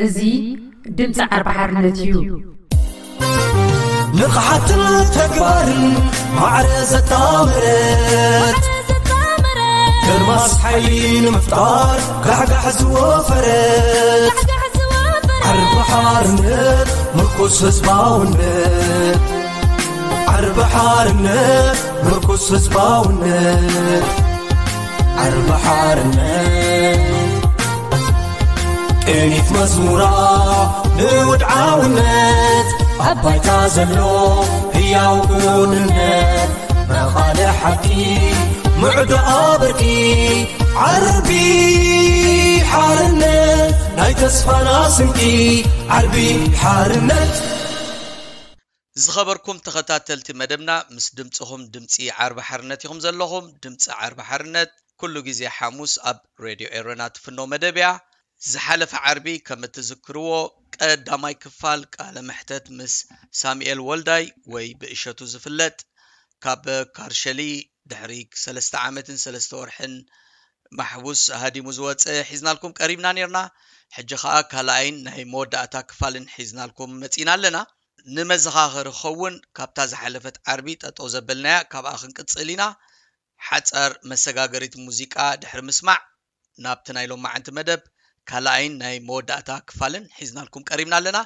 እዚ ድምፂ ዓርቢ ሓርነት እዩ። ንቕሓትን ተግባርን ማዕረ ዘጣመረት ከርማስ ሓይሊ ንምፍጣር ጋሕጋሕ ዝወፈረት ዓርቢ ሓርነት ምርኩስ ህዝባውነት ዓርቢ ሓርነት ምርኩስ ህዝባውነት ዓርቢ ሓርነት ቅኒት መዝሙራ ንውድዓውነት ኣብ ባይታ ዘሎ ህያው ክውንነት መቓልሕ ሓቂ ምዕዶ ኣበርቂ ዓርቢ ሓርነት ናይ ተስፋና ስንቂ ዓርቢ ሓርነት። ዝኸበርኩም ተኸታተልቲ መደብና፣ ምስ ድምፅኹም ድምፂ ዓርቢ ሓርነት ኢኹም ዘለኹም። ድምፂ ዓርቢ ሓርነት ኩሉ ግዜ ሓሙስ ኣብ ሬድዮ ኤረና ትፍኖ መደብ እያ። ዝሓለፈ ዓርቢ ከም እትዝክርዎ ቀዳማይ ክፋል ቃለ መሕተት ምስ ሳሙኤል ወልዳይ ወይ ብእሸቱ ዝፍለጥ ካብ ካርሸሊ ድሕሪ ሰለስተ ዓመትን ሰለስተ ወርሕን ማሕቡስ ሃዲሙ ዝወፀ ሒዝናልኩም ቀሪብና ነርና። ሕጂ ከዓ ካልኣይን ናይ መወዳእታ ክፋልን ሒዝናልኩም መፂና ኣለና። ንመዘኻኸሪ ክኸውን ካብታ ዝሓለፈት ዓርቢ ጠጠው ዘበልናያ ካብኣ ክንቅፅል ኢና። ሓፃር መሰጋገሪት ሙዚቃ ድሕሪ ምስማዕ ናብቲ ናይ ሎማዓንቲ መደብ ካልኣይን ናይ መወዳእታ ክፋልን ሒዝናልኩም ቀሪብና ኣለና።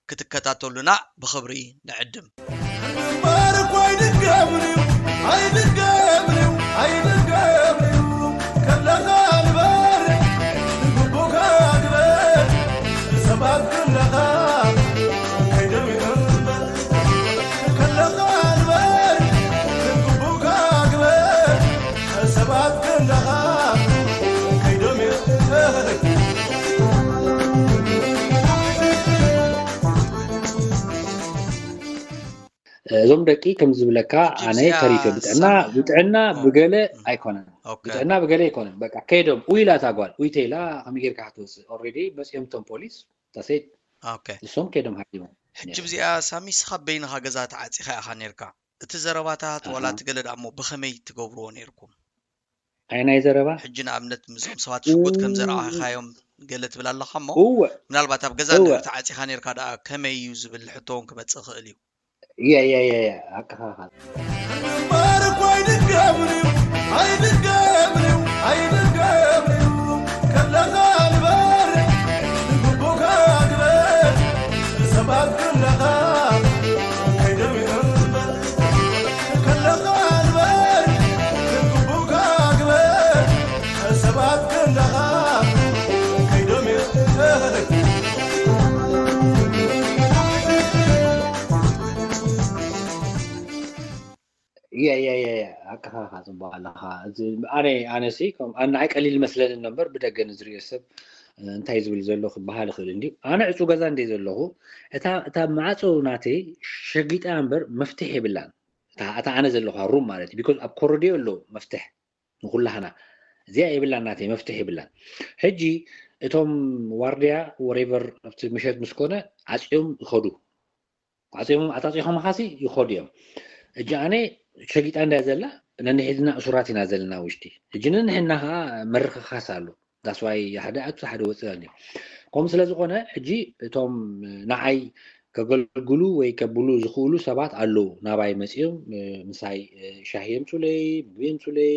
ክትከታተሉና ብኽብሪ ንዕድም። እምበር እኮ ኣይድገምን'ዩ ኣይድገምን'ዩ ኣይድገምን'ዩ ከለኻ ንበር ንግቡካ ግበር ሰባት ክንደኻ ከይደሚዑ እምበር ከለኻ ንበር ንግቡካ ግበር ሰባት ክንደኻ ከይደሚዑ እዞም ደቂ ከም ዝብለካ ኣነ ተሪፈ ብጥዕና ብጥዕና ብገለ ኣይኮነን ብጥዕና ብገለ ኣይኮነን በቃ ከይዶም ኡይላ እታ ጓል ኡይተ ኢላ ከመይ ጌርካ ክትወፅእ ኦሬዲ መፅኦም እቶም ፖሊስ ታሴት እሶም ከይዶም ሃዲሞም ሕጂ ብዚኣ ሳሚ ስኻ በይንኻ ገዛ ተዓፂኻ ኢኻ ነርካ እቲ ዘረባታት ዋላ እቲ ገለ ደኣ እሞ ብኸመይ ትገብርዎ ነርኩም ኣየናይ ዘረባ ሕጂ ንኣብነት ምስዞም ሰባት ሽጉጥ ከም ዘረኣኻዮም ገለ ትብል ኣለኻ እሞ እወ ምናልባት ኣብ ገዛ እወ። እንድሕር ተዓፂኻ ነርካ ደኣ ከመይ እዩ ዝብል ሕቶ እውን ክመፅእ ይኽእል እዩ እየ እየ እየ እየ ኣቀኻኻ እምበር እኮ ኣይድገምን'ዩ ኣይድገምን'ዩ ኣይድገምን'ዩ ከለኻ ንበር ንግቡካ ግበር ሰባት ከለኻ ከይደሚዑ እምበር ከለኻ ንበር ንግቡካ ግበር ሰባት ከለኻ ከይደሚዑ እየ እየ እየ እየ ኣቀኻኻ ፅቡቅ ኣለኻ እዚ ኣነ ኣነሲ ከም ኣነ ንዓይ ቀሊል መስለኒ ነበር ብደገ ንዝሪኦ ሰብ እ፣ እንታይ ዝብል ዘሎ ክበሃል ይኽእል እንዲ ኣነ ዕፁ ገዛ እንደ ዘለኹ እታ እታ ማዕፆ ናተይ ሸጊጣ እምበር መፍትሕ የብላን እታ እታ ኣነ ዘለኹ ሩም ማለት እዩ because ኣብ ኮረድዮ ኣሎ መፍትሕ ንኩላህና እዚኣ የብላን ናተይ መፍትሕ የብላን ሕጂ እቶም ዋርድያ ወሬቨር ኣብቲ ምሸት ምስ ኮነ ዓፅዮም ይኸዱ ዓፅዮም ኣፃፂኾምኻሲ ይኸዱ እዮም እጂ ኣነ ሸጊጣ እንዳ ዘላ ነንሕድና እሱራት ኢና ዘለና ውሽጢ እጂ ነንሕድና ከዓ መርኽኻስ ኣሎ ዳስዋይ ሓደ ኣቱ ሓደ ወፅእ ኣሎ ከም ስለ ዝኾነ ሕጂ እቶም ንዓይ ከገልግሉ ወይ ከብሉ ዝኽእሉ ሰባት ኣለዉ ናባይ መፂኦም ምሳይ ሻሂ የምፁለይ ምግቢ የምፁለይ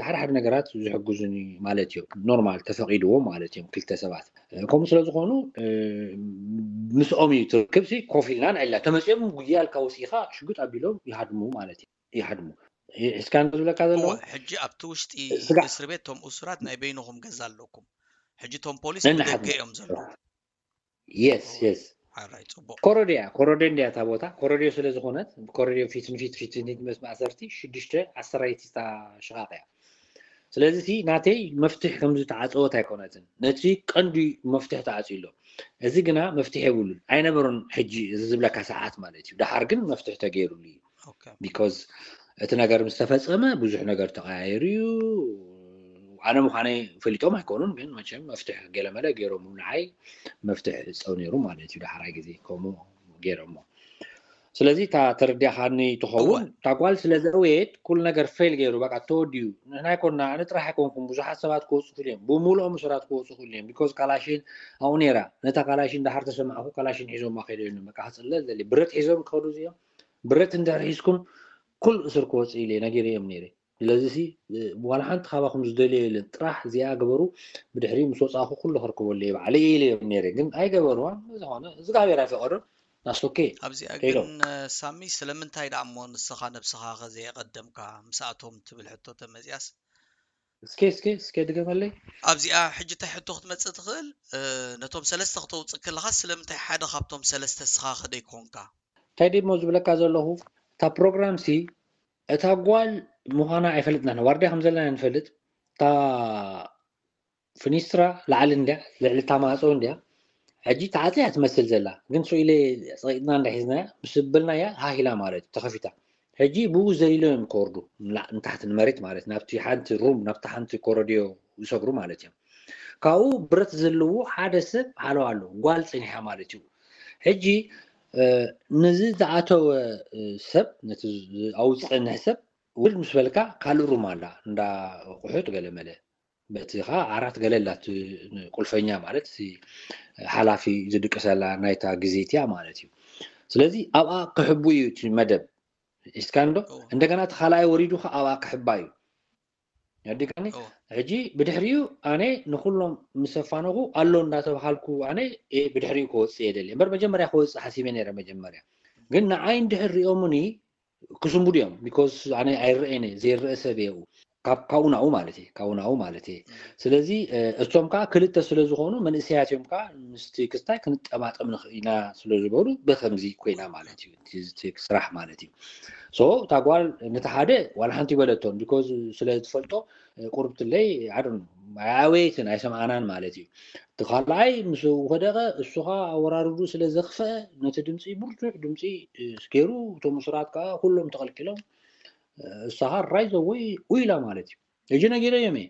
ሓደ ሓደ ነገራት ዝሕግዙኒ ማለት እዮም ኖርማል ተፈቂድዎ ማለት እዮም ክልተ ሰባት ከምኡ ስለ ዝኾኑ ምስኦም እዩ ትርክብሲ ኮፍ ኢልና ንዕላ ተመፂኦም ጉያ ልካ ወፂኢኻ ሽጉጥ ኣቢሎም ይሃድሙ ማለት እዩ ይሃድሙ እስካ ዝብለካ ዘለኹ ሕጂ ኣብቲ ውሽጢ ስጋ- እስር ቤት እቶም እሱራት ናይ በይንኹም ገዛ ኣለኩም ሕጂ እቶም ፖሊስ ነንሓድና። ብደገ እዮም ዘለዉ የስ የስ ሓራይ ፅቡቅ ኮረድያ ኮረድዮ እንዲያ እታ ቦታ ኮረድዮ ስለ ዝኾነት ኮረድዮ ፊት ንፊት ፊት ንፊት ምስ ማእሰርቲ ሽዱሽተ ዓሰራይቲ እታ ሽቓቕ እያ ስለዚ ሲ ናተይ መፍትሕ ከም ዝተዓፀወት ኣይኮነትን ነቲ ቀንዲ መፍትሕ ተዓፅዩ ኣሎ እዚ ግና መፍትሕ የብሉን ኣይነበሮን ሕጂ እዚ ዝብለካ ሰዓት ማለት እዩ ደሓር ግን መፍትሕ ተገይሩሉ እዩ ኦኬ because እቲ ነገር ምስ ተፈፀመ ብዙሕ ነገር ተቀያይሩ እዩ ኣነ ምዃነይ ፈሊጦም ኣይኮኑን ግን መቸም መፍትሕ ገለመለ ገይሮም ንዓይ መፍትሕ ፀው ነይሩ ማለት እዩ ዳሕራይ ግዜ ከምኡ ገይሮሞ ስለዚ እታ ተረዲእኻኒ ትኸውን። እታ ጓል ስለ ዘእወየት ኩሉ ነገር ፌል ገይሩ፣ በቃ ተወዲኡ። ንሕና ኣይኮንና፣ ኣነ ጥራሕ ኣይኮንኩም፣ ብዙሓት ሰባት ክወፁ ክእሉ እዮም፣ ብምሉኦም እሱራት ክወፁ ክእሉ እዮም። ቢኮዝ ካላሽን ኣብኡ ነይራ። ነታ ካላሽን ዳሓር ተሰማዕኩ፣ ካላሽን ሒዞማ ከይደ እዮም፣ በቃ ክፅለል ዘሊ ብረት ሒዞም ክኸዱ እዚኦም። ብረት እንድሕር ሒዝኩም ኩሉ እስር ክወፅእ ኢለ ነጊረዮም ነይረ። ስለዚ ሲ ዋላ ሓንቲ ካባኹም ዝደልዮ የለን፣ ጥራሕ እዚኣ ግበሩ፣ ብድሕሪ ምስ ወፃእኩ ኩሉ ከርክበሉ እየ ባዕለይ ኢለዮም ነይረ፣ ግን ኣይገበርዋን። ዝኾነ እግዚኣብሔር ኣይፈቀዶን። ናስቶኬ ኣብዚኣ ግን ሳሚ፣ ስለምንታይ ደኣ እሞ ንስኻ ነብስኻ ከዘየቀደምካ ምስኣቶም ትብል ሕቶ ተመዚኣስ? እስኬ እስኬ እስኬ ድገመለይ። ኣብዚኣ ሕጂ እንታይ ሕቶ ክትመጽእ ትኽእል? ነቶም ሰለስተ ክተውፅእ ከለኻ ስለምንታይ ሓደ ካብቶም ሰለስተ ስኻ ከደይኮንካ? እንታይ ደሞ ዝብለካ ዘለኹ፣ እታ ፕሮግራም ሲ እታ ጓል ምዃና ኣይፈለጥናን፣ ዋርድያ ከም ዘለና ንፈልጥ። እታ ፍኒስትራ ላዕሊ እንድያ፣ ልዕሊ እታ ማዕጾ እንድያ። ሕጂ ተዓጽያ ትመስል ዘላ፣ ግን ስኢለ ጸቂጥና እንዳሒዝናያ ምስ በልናያ ሃሂላ ማለት እዩ፣ ተኸፊታ። ሕጂ ብኡ ዘሊሎም እዮም ክወርዱ ንታሕቲ ንመሬት ማለት፣ ናብቲ ሓንቲ ሩም፣ ናብቲ ሓንቲ ኮረድዮ ይሰግሩ ማለት እዮም። ካብኡ ብረት ዘለዎ ሓደ ሰብ ሓለዋ ኣሎ፣ ጓል ጸኒሓ ማለት እዩ። ሕጂ ነዚ ዝኣተወ ሰብ፣ ነቲ ኣብኡ ዝጸንሕ ሰብ ውርድ ምስ በልካ ካልእ ሩም ኣላ፣ እንዳ ኣቑሑት ገለ መለ፣ በቲ ከዓ ዓራት ገለ ኣላ፣ እቲ ቁልፈኛ ማለት እቲ ሓላፊ ዝድቅሰላ ናይታ ግዜ እቲያ ማለት እዩ። ስለዚ ኣብኣ ክሕቡ እዩ እቲ መደብ። ሒዝካ እንዶ እንደገና እቲ ካልኣይ ወሪዱ ከዓ ኣብኣ ክሕባ እዩ። ኣዲካኒ ሕጂ ብድሕሪኡ ኣነ ንኩሎም ምስ ኣፋነኹ ኣሎ እንዳተባሃልኩ ኣነ ብድሕሪኡ ክወፅእ እየ ደልየ እምበር መጀመርያ ክወፅእ ሓሲበ ነይረ። መጀመርያ ግን ንዓይ እንድሕር ሪኦሙኒ ክስንቡዱ እዮም። ቢኮዝ ኣነ ኣይረአየነ ዘይረአ ሰብ እየ ካብኡ ናብኡ ማለት እዩ፣ ካብኡ ናብኡ ማለት እዩ። ስለዚ እቶም ከዓ ክልተ ስለ ዝኾኑ መንእሰያት እዮም ከዓ ምስቲ ክስታይ ክንጠማጠም ንኽእል ኢና ስለ ዝበሉ ብከምዚ ኮይና ማለት እዩ እቲ ስራሕ ማለት እዩ። ሶ እታ ጓል ነቲ ሓደ ዋላ ሓንቲ ይበለቶን ቢኮዝ ስለ ትፈልጦ ቁርብትለይ ኣደ ኣወይትን ኣይሰምዓናን ማለት እዩ። እቲ ካልኣይ ምስ ወደቐ እሱ ከዓ ኣወራርዱ ስለ ዘኽፈአ ነቲ ድምፂ ብርቱዕ ድምፂ ገይሩ እቶም እሱራት ከዓ ኩሎም ተቐልቂሎም እሳኻ ራይዘ ወይ ኡይላ ማለት እዩ። እጂ ነጊረዮም እየ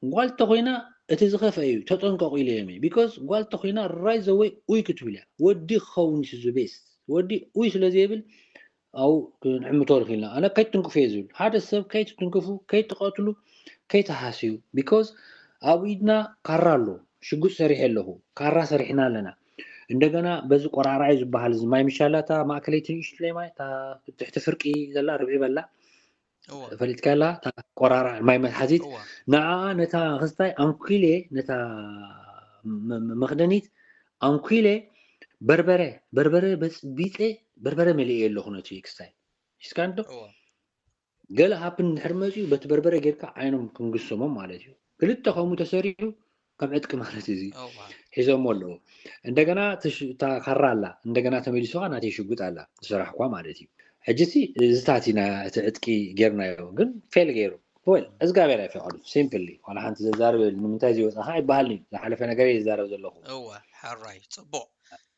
ጓል ተኮይና እቲ ዝኸፍአ እዩ ተጠንቀቑ ኢለዮም እየ። ቢኮዝ ጓል ተኮይና ራይዘ ወይ ኡይ ክትብል እያ። ወዲ ክኸውን እዩ ዝበስት ወዲ ኡይ ስለ ዘይብል ኣብኡ ክንዕምቶ ንኽእል ኢና። ኣነ ከይትትንክፉ እየ ዝብል። ሓደ ሰብ ከይትትንክፉ፣ ከይትቐትሉ፣ ከይትሃስዩ። ቢኮዝ ኣብ ኢድና ካራ ኣሎ፣ ሽጉጥ ሰሪሐ ኣለኹ፣ ካራ ሰሪሕና ኣለና። እንደገና በዚ ቆራራዕ እዩ ዝበሃል፣ እዚ ማይ ምሻላ፣ እታ ማእከለይቲ ንእሽትለይ ማይ፣ እታ ትሕቲ ፍርቂ ዘላ ርብዒ በላ፣ ፈሊጥካ ኣላ፣ እታ ቆራራዕ ማይ መትሓዚት፣ ንዓኣ ነታ ክስታይ ኣንኪለ፣ ነታ መኽደኒት ኣንኪለ፣ በርበረ በርበረ በፅቢፀ በርበረ መሊኤ ኣለኹ ነቲ ክስታይ። ሒዝካ እንዶ ገለ ሃፕን እንድሕር መፅኡ በቲ በርበረ ጌርካ ዓይኖም ክንግሰሞም ማለት እዩ። ክልተ ከምኡ ተሰሪሑ ከም ዕጥቂ ማለት እዚ ሒዞሞ ኣለዉ። እንደገና እታ ካራ ኣላ፣ እንደገና ተመሊሱ ከዓ ናተይ ሽጉጥ ኣላ ዝሰራሕኳ ማለት እዩ። ሕጂ ሲ እዚታት ኢና እቲ ዕጥቂ ጌርናዮ፣ ግን ፌል ገይሩ። ወል እግዚኣብሔር ኣይፈቀዱ። ሲምፕሊ ዋላ ሓንቲ ዘዛርብ የብሉ። ንምንታይ እዚ ወፃኻ ይበሃል እዩ። ዝሓለፈ ነገር እየ ዝዛረብ ዘለኹ። እወ፣ ሕራይ፣ ፅቡቕ።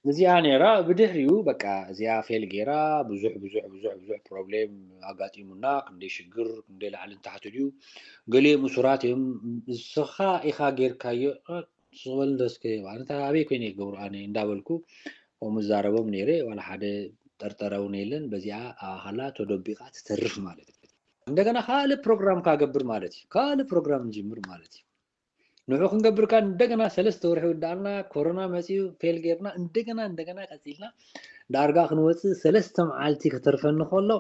እዚኣ ነይራ። ብድሕሪኡ በቃ እዚኣ ፌል ገይራ ብዙሕ ብዙሕ ብዙሕ ብዙሕ ፕሮብሌም ኣጋጢሙና፣ ክንደይ ሽግር፣ ክንደይ ላዕልን ታሕቲ ድዩ፣ ገሊኦም እሱራት እዮም። ንስኻ ኢኻ ጌርካዮ። ስቕ በል እንዶ እስከ፣ ኣንታ ኣበይ ኮይነ ክገብሩ ኣነ እንዳበልኩ ከምኡ ዝዛረቦም ነይረ። ዋላ ሓደ ጠርጠረ እውን የለን። በዚኣ ኣባኻላ ተደቢቓ ትተርፍ ማለት እዩ። እንደገና ካልእ ፕሮግራም ካገብር ማለት እዩ። ካልእ ፕሮግራም ንጅምር ማለት እዩ። ንዑ ክንገብር ከኣ እንደገና ሰለስተ ወርሒ ይወድኣልና፣ ኮሮና መጺኡ ፌል ጌርና፣ እንደገና እንደገና ቀጺልና ዳርጋ ክንወጽእ ሰለስተ መዓልቲ ከተርፈኒ ከሎ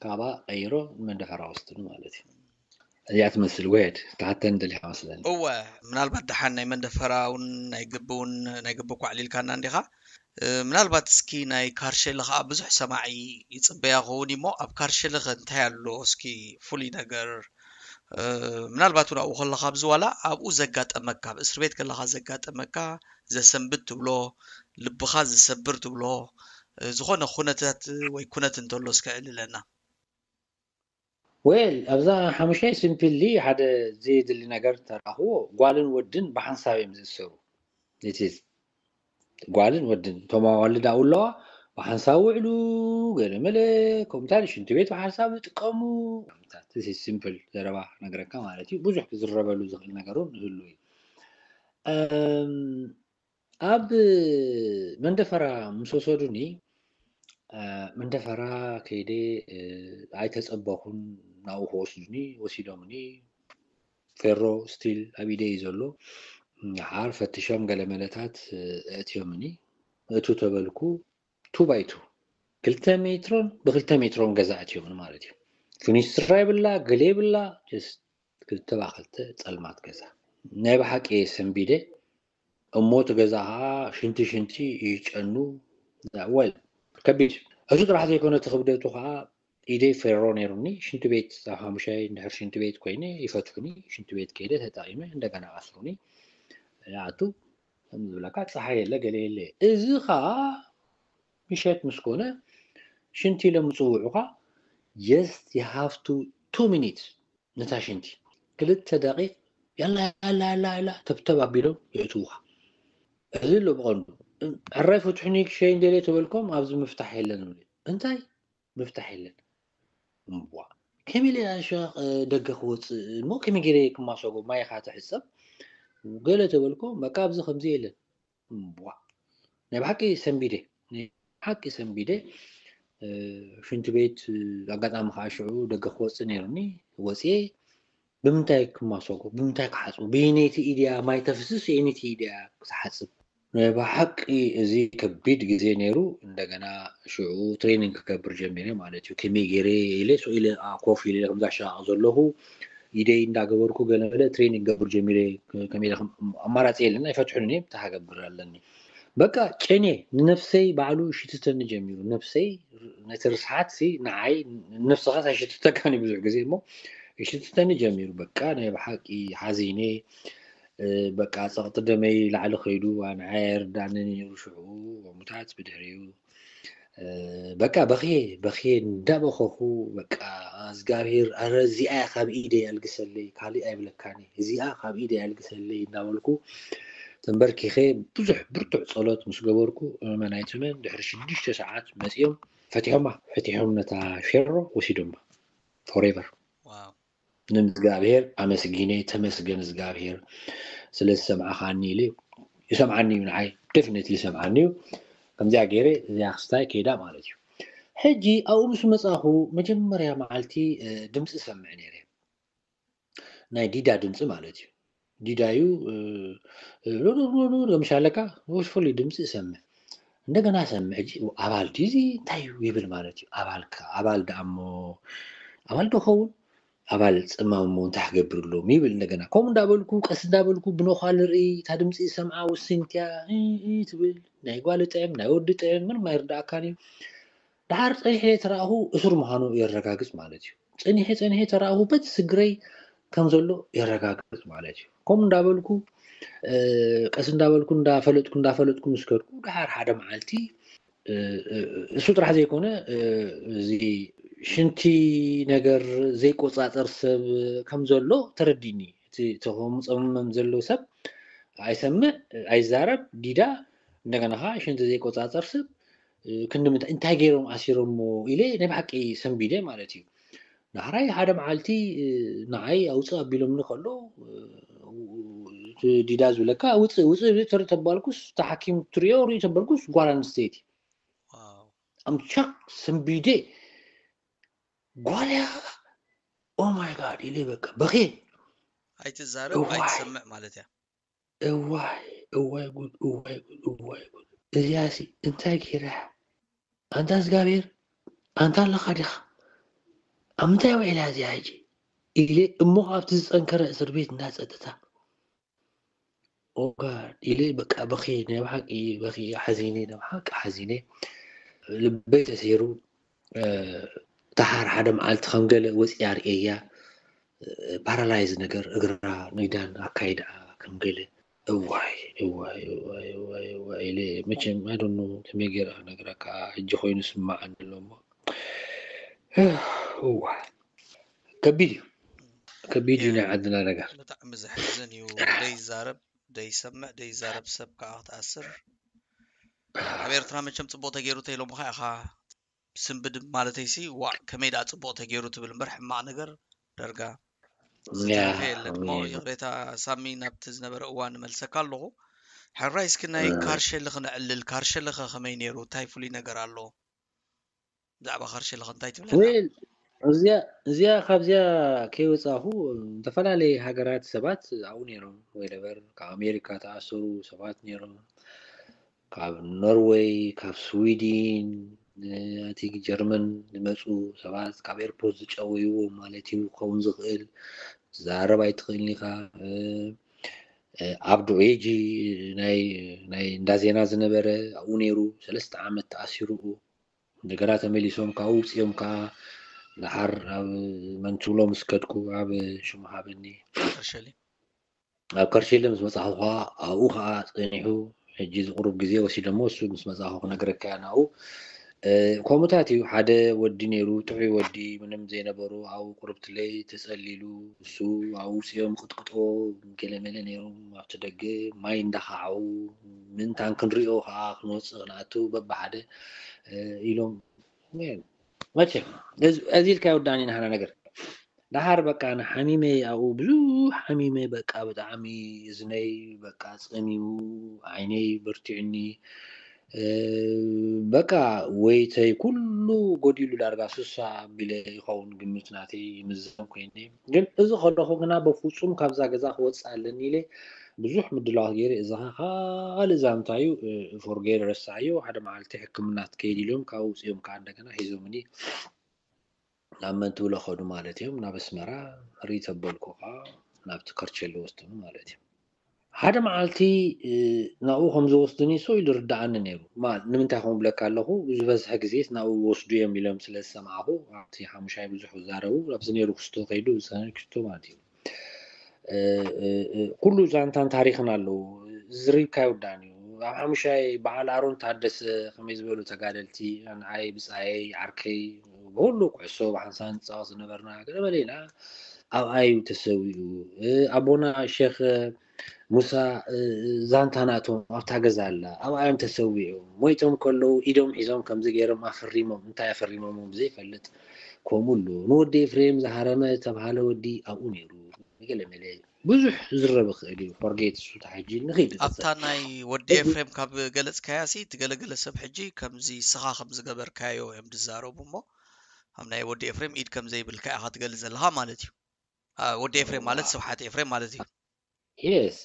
ካባ ቀይሮ ንመንደፈራ ወስድኒ ማለት እዩ። እዚኣ ትመስል ወየድ ተሓተን ደሊኻ መስለኒ። እወ፣ ምናልባት ደሓን ናይ መንደፈራ እውን ናይ ግቢ እውን ናይ ግቢ እኳ ኣዕሊልካና እንዲኻ። ምናልባት እስኪ ናይ ካርሸሊ ከዓ ብዙሕ ሰማዒ ይፅበያ ክኸውን እሞ ኣብ ካርሸሊ ከ እንታይ ኣሎ እስኪ ፍሉይ ነገር? ምናልባት እውን ኣብኡ ከለኻ ኣብዚ ዋላ ኣብኡ ዘጋጠመካ ኣብ እስር ቤት ከለኻ ዘጋጠመካ ዘሰንብድ ትብሎ ልብኻ ዝሰብር ትብሎ ዝኾነ ኩነታት ወይ ኩነት እንተሎ እስከ ዕልለና። ዌል ኣብዛ ሓሙሻይ ሲምፕሊ ሓደ ዘየድሊ ነገር ተራኽቦ ጓልን ወድን ብሓንሳብ እዮም ዝእሰሩ። ጓልን ወድን እቶም ኣዋልድ ኣብኡ ኣለዋ ብሓንሳብ ውዕሉ ገለ መለ ከምታ ሽንቲ ቤት ብሓንሳብ ይጥቀሙ። ሲምፕል ዘረባ ነግረካ ማለት እዩ። ብዙሕ ክዝረበሉ ዝኽእል ነገር እውን ይህሉ እዩ። ኣብ መንደፈራ ምስ ወሰዱኒ መንደፈራ ከይደ ኣይተጸበኹን። ናብኡ ክወስዱኒ ወሲዶምኒ። ፌሮ ስቲል ኣብ ኢደይ እዩ ዘሎ። ሓር ፈትሾም ገለ መለታት እእትዮምኒ። እቱ ተበልኩ። ቱ ባይ ቱ፣ ክልተ ሜትሮን ብክልተ ሜትሮን ገዛ እትዮምኒ ማለት እዩ። ፊኒስትራ ይብላ፣ ገለ ይብላ። ክልተ ባ ክልተ ጸልማት ገዛ። ናይ ብሓቂ ሰንቢደ። እሞ እቲ ገዛ ከዓ ሽንቲ ሽንቲ ይጨኑ። ወል ከቢድ። እሱ ጥራሕ ዘይኮነ እቲ ክብደቱ ከዓ ኢደይ ፌሮ ነይሩኒ። ሽንቲ ቤት ኣብ ሓሙሻይ እንድሕር ሽንቲ ቤት ኮይነ ይፈትሑኒ። ሽንቲ ቤት ከይደ ተጠቂመ እንደገና ኣስሩኒ። ይኣቱ ከም ዝብለካ ፀሓይ የለ ገለ የለ። እዚ ከዓ ምሸት ምስ ኮነ ሽንቲ ኢሎም ምፅውዑካ just you have to two minutes ነታ ሽንቲ ክልተ ደቂቅ ያላ ያላ ያላ ያላ ተብተብ ኣቢሎም የእትውካ። እዚ ኣሎ ብቐንዱ። ሕራይ ፍትሑኒ ክሸይ እንደልየ ተበልኮም ኣብዚ ምፍታሕ የለን። እንታይ ምፍታሕ የለን? እምቧ ከመይ ኢለ ኣሻ ደገ ክወፅእ እሞ ከመይ ገይረ ክማሰጎ ማይኻ ትሕፀብ ገለ ተበልኮ በቃ ኣብዚ ከምዚ የለን። እምቧ ናይ ብሓቂ ሰንቢደ ናይ ብሓቂ ሰንቢደ። ሽንቲ ቤት ኣጋጣሚ ከዓ ሽዑ ደገ ክወፅእ ነይሩኒ። ወፅየ ብምንታይ ክማሰጎ ብምንታይ ክሓፅቡ ብየነይቲ ኢድያ ማይ ተፍስስ የነይቲ ኢድያ ክትሓፅብ? ናይ ብሓቂ እዚ ከቢድ ግዜ ነይሩ። እንደገና ሽዑ ትሬኒንግ ክገብር ጀሚረ ማለት እዩ። ከመይ ገይረ ኢለ ስቕ ኢለ ኮፍ ኢለ ከምዛ ሸቃቕ ዘለኹ ኢደይ እንዳገበርኩ ገለ ገለ ትሬኒንግ ገብር ጀሚረ። ከመይ ኢለ ከም ኣማራፂ የለን ኣይፈትሑን እየ እንታይ ክገብር ኣለኒ። በቃ ጨኔ ንነፍሰይ ባዕሉ ይሽትተኒ ጀሚሩ። ነፍሰይ ነቲ ርስሓት ሲ ንዓይ ነፍስኻስ ኣይሽትተካን እዩ ብዙሕ ግዜ እሞ ይሽትተኒ ጀሚሩ። በቃ ናይ ብሓቂ ሓዚነ። በቃ ጸቕጢ ደመይ ላዕሊ ከይዱ ንዓይ ኣይርዳእንን ነይሩ ሽዑ። ሙታት ብድሕሪኡ በቃ በኽየ በኽየ እንዳበኸኹ በቃ እግዚኣብሔር ኣረ እዚኣ ካብ ኢደይ ኣልግሰለይ ካሊእ ኣይብለካኒ እዚኣ ካብ ኢደይ ኣልግሰለይ እንዳበልኩ ተንበርኪኸ ብዙሕ ብርቱዕ ጸሎት ምስ ገበርኩ እመን ኣይትመን ድሕሪ ሽዱሽተ ሰዓት መጺኦም ፈቲሖማ ፈቲሖም ነታ ፌሮ ወሲዶማ forever። ንምዝጋብሔር ኣመስጊነ ተመስገን ዝጋብሔር ስለ ዝሰምዓኻኒ ኢለ ይሰምዓኒ እዩ ንዓይ ደፍነት ይሰምዓኒ እዩ። ከምዚኣ ገይረ እዚኣ ክስታይ ከይዳ ማለት እዩ። ሕጂ ኣብኡ ምስ መጻኹ መጀመርያ መዓልቲ ድምፂ ሰምዕ ነይረ ናይ ዲዳ ድምፂ ማለት እዩ። ዲዳ እዩ ምሻለካ ፍሉይ ድምፂ እሰምዕ። እንደገና ሰምዕ ሕጂ ኣባል ድዩ እዚ እንታይ እዩ ይብል ማለት እዩ። ኣባልካ ኣባል ደኣ እሞ ኣባል ዶ ኸውን ኣባል ፅማም እሞ እንታይ ክገብር ኣለዎም ይብል። እንደገና ከምኡ እንዳበልኩ ቀስ እንዳበልኩ ብነዃል ርኢ እታ ድምፂ ዝሰምዓ ውስንትያ ትብል ናይ ጓል ጥዕም ናይ ወዲ ጥዕም ምንም ኣይርዳእካን እዩ። ደሓር ፀኒሐ ተረኣኹ እሱር ምዃኑ የረጋግፅ ማለት እዩ። ፀኒሐ ፀኒሐ ተረኣኹ በቲ ስግረይ ከም ዘሎ የረጋግፅ ማለት እዩ። ከምኡ እንዳበልኩ ቀስ እንዳበልኩ እንዳፈለጥኩ እንዳፈለጥኩ ምስ ከድኩ ደሓር ሓደ መዓልቲ እሱ ጥራሕ ዘይኮነ እዚ ሽንቲ ነገር ዘይቆፃፀር ሰብ ከም ዘሎ ተረዲኒ። እቲ ተኸምፀምመም ዘሎ ሰብ ኣይሰምዕ ኣይዛረብ ዲዳ እንደገና ከዓ ሽንቲ ዘይቆፃፀር ሰብ ክንዲ ምንታይ እንታይ ገይሮም ኣሲሮሞ ኢለ ናይ ብሓቂ ሰንቢደ ማለት እዩ። ዳሕራይ ሓደ መዓልቲ ንዓይ ኣውፅእ ኣቢሎምኒ ከሎ ዲዳ ዝብለካ ውፅእ ውፅእ ተባልኩስ ተሓኪም ትሪኦ ርኢ ተባልኩስ ጓል ኣንስተይቲ ኣምቻክ ሰንቢደ ጓልያ ኦማይ ጋድ ኢለ በቃ በኺ ኣይትዛረብ ኣይትሰምዕ ማለት እያ። እዋይ እዋይ ጉድ እዋይ ጉድ እዋይ ጉድ እዚኣሲ እንታይ ገይራ ኣንታ እግዚኣብሔር ኣንታ ኣለኻ ዲኻ ኣብ ምንታይ ውዒላ እዚኣ ሕጂ ኢለ እሞ ኣብቲ ዝፀንከረ እስር ቤት እንዳፀጥታ ኦጋ ኢለ በቃ በኺ ናይ ብሓቂ በኺ ሓዚነ ናይ ብሓቂ ሓዚነ ልበይ ተሰይሩ። ደሓር ሓደ መዓልቲ ከም ገለ ወፂኣ ርእየያ ፓራላይዝ ነገር እግራ ንግዳን ኣካይድኣ ከም ገለ እዋይ እዋይ እዋይ እዋይ እዋይ ኢለ መቸም ኣይ ዶንት ኖ ከመይ ገይረ ክነግረካ ሕጂ ኮይኑ ስማዓኒ ኣሎ እሞ እዋ ከቢድ እዩ ከቢድ እዩ ናይ ዓድና ነገር። ብጣዕሚ ዘሕዝን እዩ። ደይዛረብ ደይሰምዕ ደይዛረብ ሰብ ከዓ ክትኣስር ኣብ ኤርትራ መቸም ፅቡቅ ተገይሩ ተኢሎምካ ኢኻ ስንብድ ማለተይሲ ዋዕ ከመይ ደኣ ፅቡቅ ተገይሩ ትብል እምበር ሕማቅ ነገር ደርጋ ዝተረፈ የለን እሞ ይቕሬታ ሳሚ ናብቲ ዝነበረ እዋን ንመልሰካ ኣለኹ። ሕራይ እስኪ ናይ ካርሸሊ ክነዕልል ካርሸሊ ከ ከመይ ነይሩ እንታይ ፍሉይ ነገር ኣሎ? ብዛዕባ ከርሸለ ከ እንታይ ትብለና? ዌል እዚኣ እዚኣ ካብዚኣ ከይወፃኹ ዝተፈላለየ ሃገራት ሰባት ኣብኡ ነይሮም። ወይለበር ካብ ኣሜሪካ ተኣሰሩ ሰባት ነይሮም፣ ካብ ኖርወይ፣ ካብ ስዊድን፣ ኣቲ ጀርመን ዝመፁ ሰባት፣ ካብ ኤርፖርት ዝጨወይዎ ማለት እዩ ክኸውን ዝኽእል፣ ትዛረብ ኣይትኽእልን ኢኻ። ኣብ ዶኤጂ ናይ ናይ እንዳ ዜና ዝነበረ ኣብኡ ነይሩ፣ ሰለስተ ዓመት ተኣሲሩ። እንደገና ተመሊሶም ካብኡ ውፅኦም ከዓ ደሓር ኣብ መንትብሎ ምስ ከድኩ ኣብ ሽሙ ሃበኒ ከርሸሊ ኣብ ከርሸሊ ምስ መፃኹ ከዓ ኣብኡ ከዓ ፀኒሑ ሕጂ ዝቁሩብ ግዜ ወሲደሞ እሱ ምስ መፃኹ ክነግረካ እያ ናብኡ። ከምኡታት እዩ። ሓደ ወዲ ነይሩ፣ ጥዑይ ወዲ፣ ምንም ዘይነበሩ፣ ኣብኡ ቁርብትለይ ተፀሊሉ። እሱ ኣብኡ ውፅኦም ቅጥቅጦ ገለመለ ነይሮም ኣብቲ ደገ ማይ እንዳኸዓው ምንታን ክንሪኦ ከዓ ክንወፅእ ክንኣቱ በብሓደ ኢሎም መቸም እዚ ኢልካ ይወዳኒ ናህና ነገር ደሓር በቃ ንሓሚመ ኣብኡ ብዙሕ ሓሚመ በቃ ብጣዕሚ እዝነይ በቃ ፀሚሙ ዓይነይ በርቲዕኒ በቃ ወይተይ ኩሉ ጎዲሉ ዳርጋ ስሳ ኣቢለ ይኸውን ግምት ናተይ ይምዘን ኮይነ ግን እዚ ከለኹ ግና በፍፁም ካብዛ ገዛ ክወፅእ ኣለኒ ኢለ ብዙሕ ምድላዋት ገይረ እዚ ካልእ ዛንታ እዩ ፎርጌር ረሳዕዮ ሓደ መዓልቲ ሕክምና ትከይድ ኢሎም ካብ ውፅኦም ከዓ እንደገና ሒዞምኒ ናብ መን ትብሎ ከዱ ማለት እዮም ናብ ኣስመራ ሪተበልኩ ከዓ ናብቲ ከርቸሊ ወስዱኒ ማለት እዩ ሓደ መዓልቲ ናብኡ ከም ዝወስዱኒ ሰው ኢሉ ርዳኣኒ ነይሩ ንምንታይ ከም ብለካ ኣለኹ ዝበዝሐ ግዜ ናብኡ ወስዱ እዮም ኢሎም ስለ ዝሰማዕኹ ኣብቲ ሓሙሻይ ብዙሕ ዝዛረቡ ኣብዚ ነይሩ ክስቶ ከይዱ ዝሰነ ክስቶ ማለት እዩ ኩሉ ዛንታን ታሪክን ኣለዉ ዝሪብካ ይወዳን እዩ ኣብ ሓሙሻይ በዓል ኣሮን ታደሰ ከመይ ዝበሉ ተጋደልቲ ንዓይ ብፃየይ ዓርከይ ብኩሉ ኩዕሶ ብሓንሳብ ንፃወት ዝነበርና ገለ በለ ኢና ኣብኣ እዩ ተሰዊኡ ኣቦና ሸክ ሙሳ ዛንታ ናቶም ኣብታ ገዛ ኣላ ኣብኣ እዮም ተሰዊኦም ሞይቶም ከለዉ ኢዶም ሒዞም ከምዚ ገይሮም ኣፈሪሞም እንታይ ኣፈሪሞም ዘይፈልጥ ከምኡ ኣሎ ንወዲ ኤፍሬም ዝሃረመ ዝተብሃለ ወዲ ኣብኡ ነይሩ ገለመለ ብዙሕ ዝረብ ክእል እዩ ፎርጌት እሱ ተሓጂ ንኽይድ ኣብታ ናይ ወዲ ኤፍሬም ካብ ገለፅካያ ሲ እቲ ገለገለ ሰብ ሕጂ ከምዚ ስኻ ከም ዝገበርካዮ እዮም ዝዛረቡ እሞ ኣብ ናይ ወዲ ኤፍሬም ኢድ ከም ዘይብልካ ኢኻ ትገልፅ ዘለኻ ማለት እዩ ወዲ ኤፍሬም ማለት ስብሓት ኤፍሬም ማለት እዩ የስ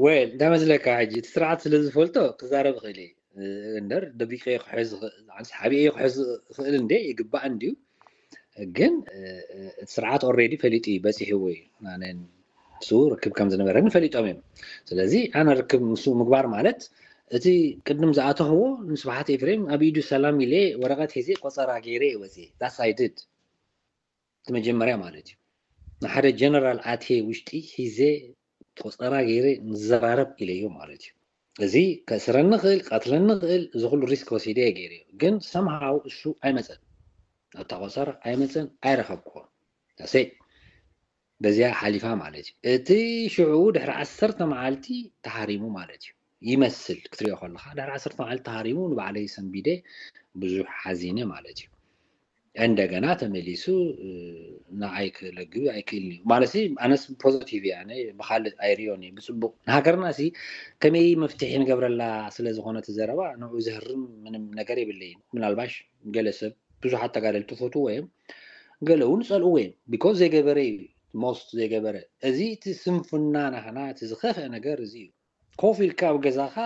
ወይ እንታይ መስለካ ሕጂ እቲ ስርዓት ስለ ዝፈልጦ ክዛረብ ክእል እየ እምበር ደቢቀ ክሕዝ ሓቢኤ ክሕዝ ክእል እንደ ይግባእ እንድዩ ግን እቲ ስርዓት ኦሬዲ ፈሊጡ እዩ በፂሕዎ እዩ ኣነን ንሱ ርክብ ከም ዝነበረኒ ፈሊጦም እዮም ስለዚ ኣነ ርክብ ንሱ ምግባር ማለት እቲ ቅድም ዝኣተኽዎ ንስብሓት ኤፍሬም ኣብ ኢዱ ሰላም ኢለ ወረቐት ሒዘ ቆፀራ ገይረ እየ ወፂ ዳስ ኣይድድ እቲ መጀመርያ ማለት እዩ ንሓደ ጀነራል ኣትየ ውሽጢ ሒዘ ቆፀራ ገይረ ንዘራረብ ኢለዮ ማለት እዩ እዚ ከእስረኒ ክእል ቀትለኒ ክእል እዚ ኩሉ ሪስክ ወሲደ እየ ገይረዮ ግን ሰምሃው እሱ ኣይመፀን ኣብታ ቆፀር ኣይመፀን ኣይረኸብክዎ ዳሴ በዚኣ ሓሊፋ ማለት እዩ እቲ ሽዑ ድሕሪ ዓሰርተ መዓልቲ ተሃሪሙ ማለት እዩ ይመስል ክትሪኦ ከለካ ድሕሪ ዓሰርተ መዓልቲ ተሃሪሙ ንባዕለይ ሰንቢደ ብዙሕ ሓዚነ ማለት እዩ እንደገና ተመሊሱ ንዓይ ክለግብ ኣይክእልን እዩ ማለት ኣነስ ፖዘቲቭ እያ ብካልእ ኣይሪዮን እዩ ብፅቡቅ ንሃገርና ሲ ከመይ መፍትሒ ንገብረላ ስለ ዝኾነ እቲ ዘረባ ንዑ ዘህርም ምንም ነገር የብለይን ምናልባሽ ገለ ሰብ ብዙሓት ተጋደልቲ ፈትዎ እዮም ገለ እውን ይፀልእዎ እዮም because ዘይገበረ እዩ most ዘይገበረ እዚ እቲ ስንፍና ናህና እቲ ዝኸፍአ ነገር እዚ እዩ ኮፍ ኢልካ ኣብ ገዛኻ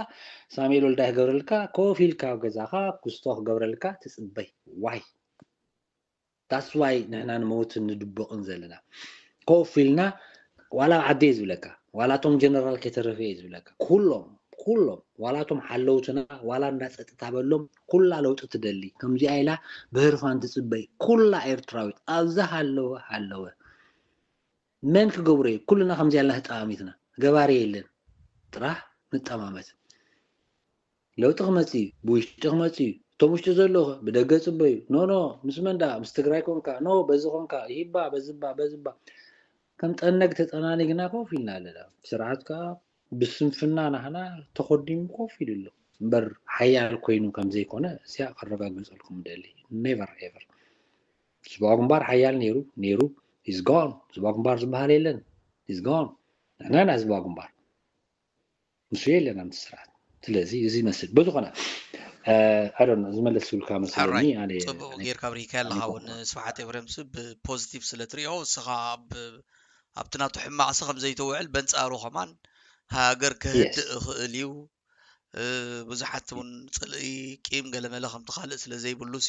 ሳሙኤል ወልዳይ ክገብረልካ ኮፍ ኢልካ ኣብ ገዛኻ ኩስቶ ክገብረልካ ትፅበይ why that's why ንሕና ንመውትን ንድበቕን ዘለና ኮፍ ኢልና ዋላ ኣብ ዓዲ እየ ዝብለካ ዋላ እቶም ጀነራል ከይተረፈ እየ ዝብለካ ኩሎም ኩሎም ዋላ እቶም ሓለውትና ዋላ እንዳ ፀጥታ በሎም ኩላ ለውጢ ትደሊ ከምዚኣ ኢላ ብህርፋን ትፅበይ ኩላ ኤርትራዊት ኣብዛ ሃለወ ሃለወ መን ክገብሮ እዩ ኩልና ከምዚ ያልና ተጠማሚትና ገባሪ የለን ጥራሕ ንጠማመት ለውጢ ክመፅ እዩ ብውሽጢ ክመፅ እዩ እቶም ውሽጢ ዘለዉ ብደገ ፅበዩ ኖ ኖ ምስ መን ዳ ምስ ትግራይ ኮንካ ኖ በዚ ኮንካ ይባ በዝባ በዝባ ከም ጠነግ ተጠናኒግና ኮፍ ኢልና ኣለና ስርዓት ከዓ ብስንፍና ናህና ተኸዲሙ ኮፍ ኢሉ ኣሎ እምበር ሓያል ኮይኑ ከም ዘይኮነ እዚኣ ከረጋግፀልኩም ደሊ never ever ስቡዕ ግንባር ሓያል ነይሩ ነይሩ is gone ስቡዕ ግንባር ዝበሃል የለን is gone ንሕና ኢና ስቡዕ ግንባር ንሱ የለን ኣብቲ ስርዓት ስለዚ እዚ ይመስል በዝኾነ ኣዶን ዝመለስኩልካ መስለኒ። ሕራይ ኣነ ጽቡቕ ኣነ ጌርካ ኣብሪካ ኣለኻ። ኣነ እውን ስብሓት ኤፍሬምስ ብፖዚቲቭ ስለ ትሪኦ፣ ንስኻ ኣብ ኣብቲ ናቱ ሕማቕሲ ከም ዘይተውዕል በንጻሩ ከማን ሃገር ክህድእ የስ ይኽእል እዩ። እ፣ ብዙሓት እውን ጽልኢ፣ ቂም፣ ገለመለ ከምቲ ካልእ ስለ ዘይብሉሲ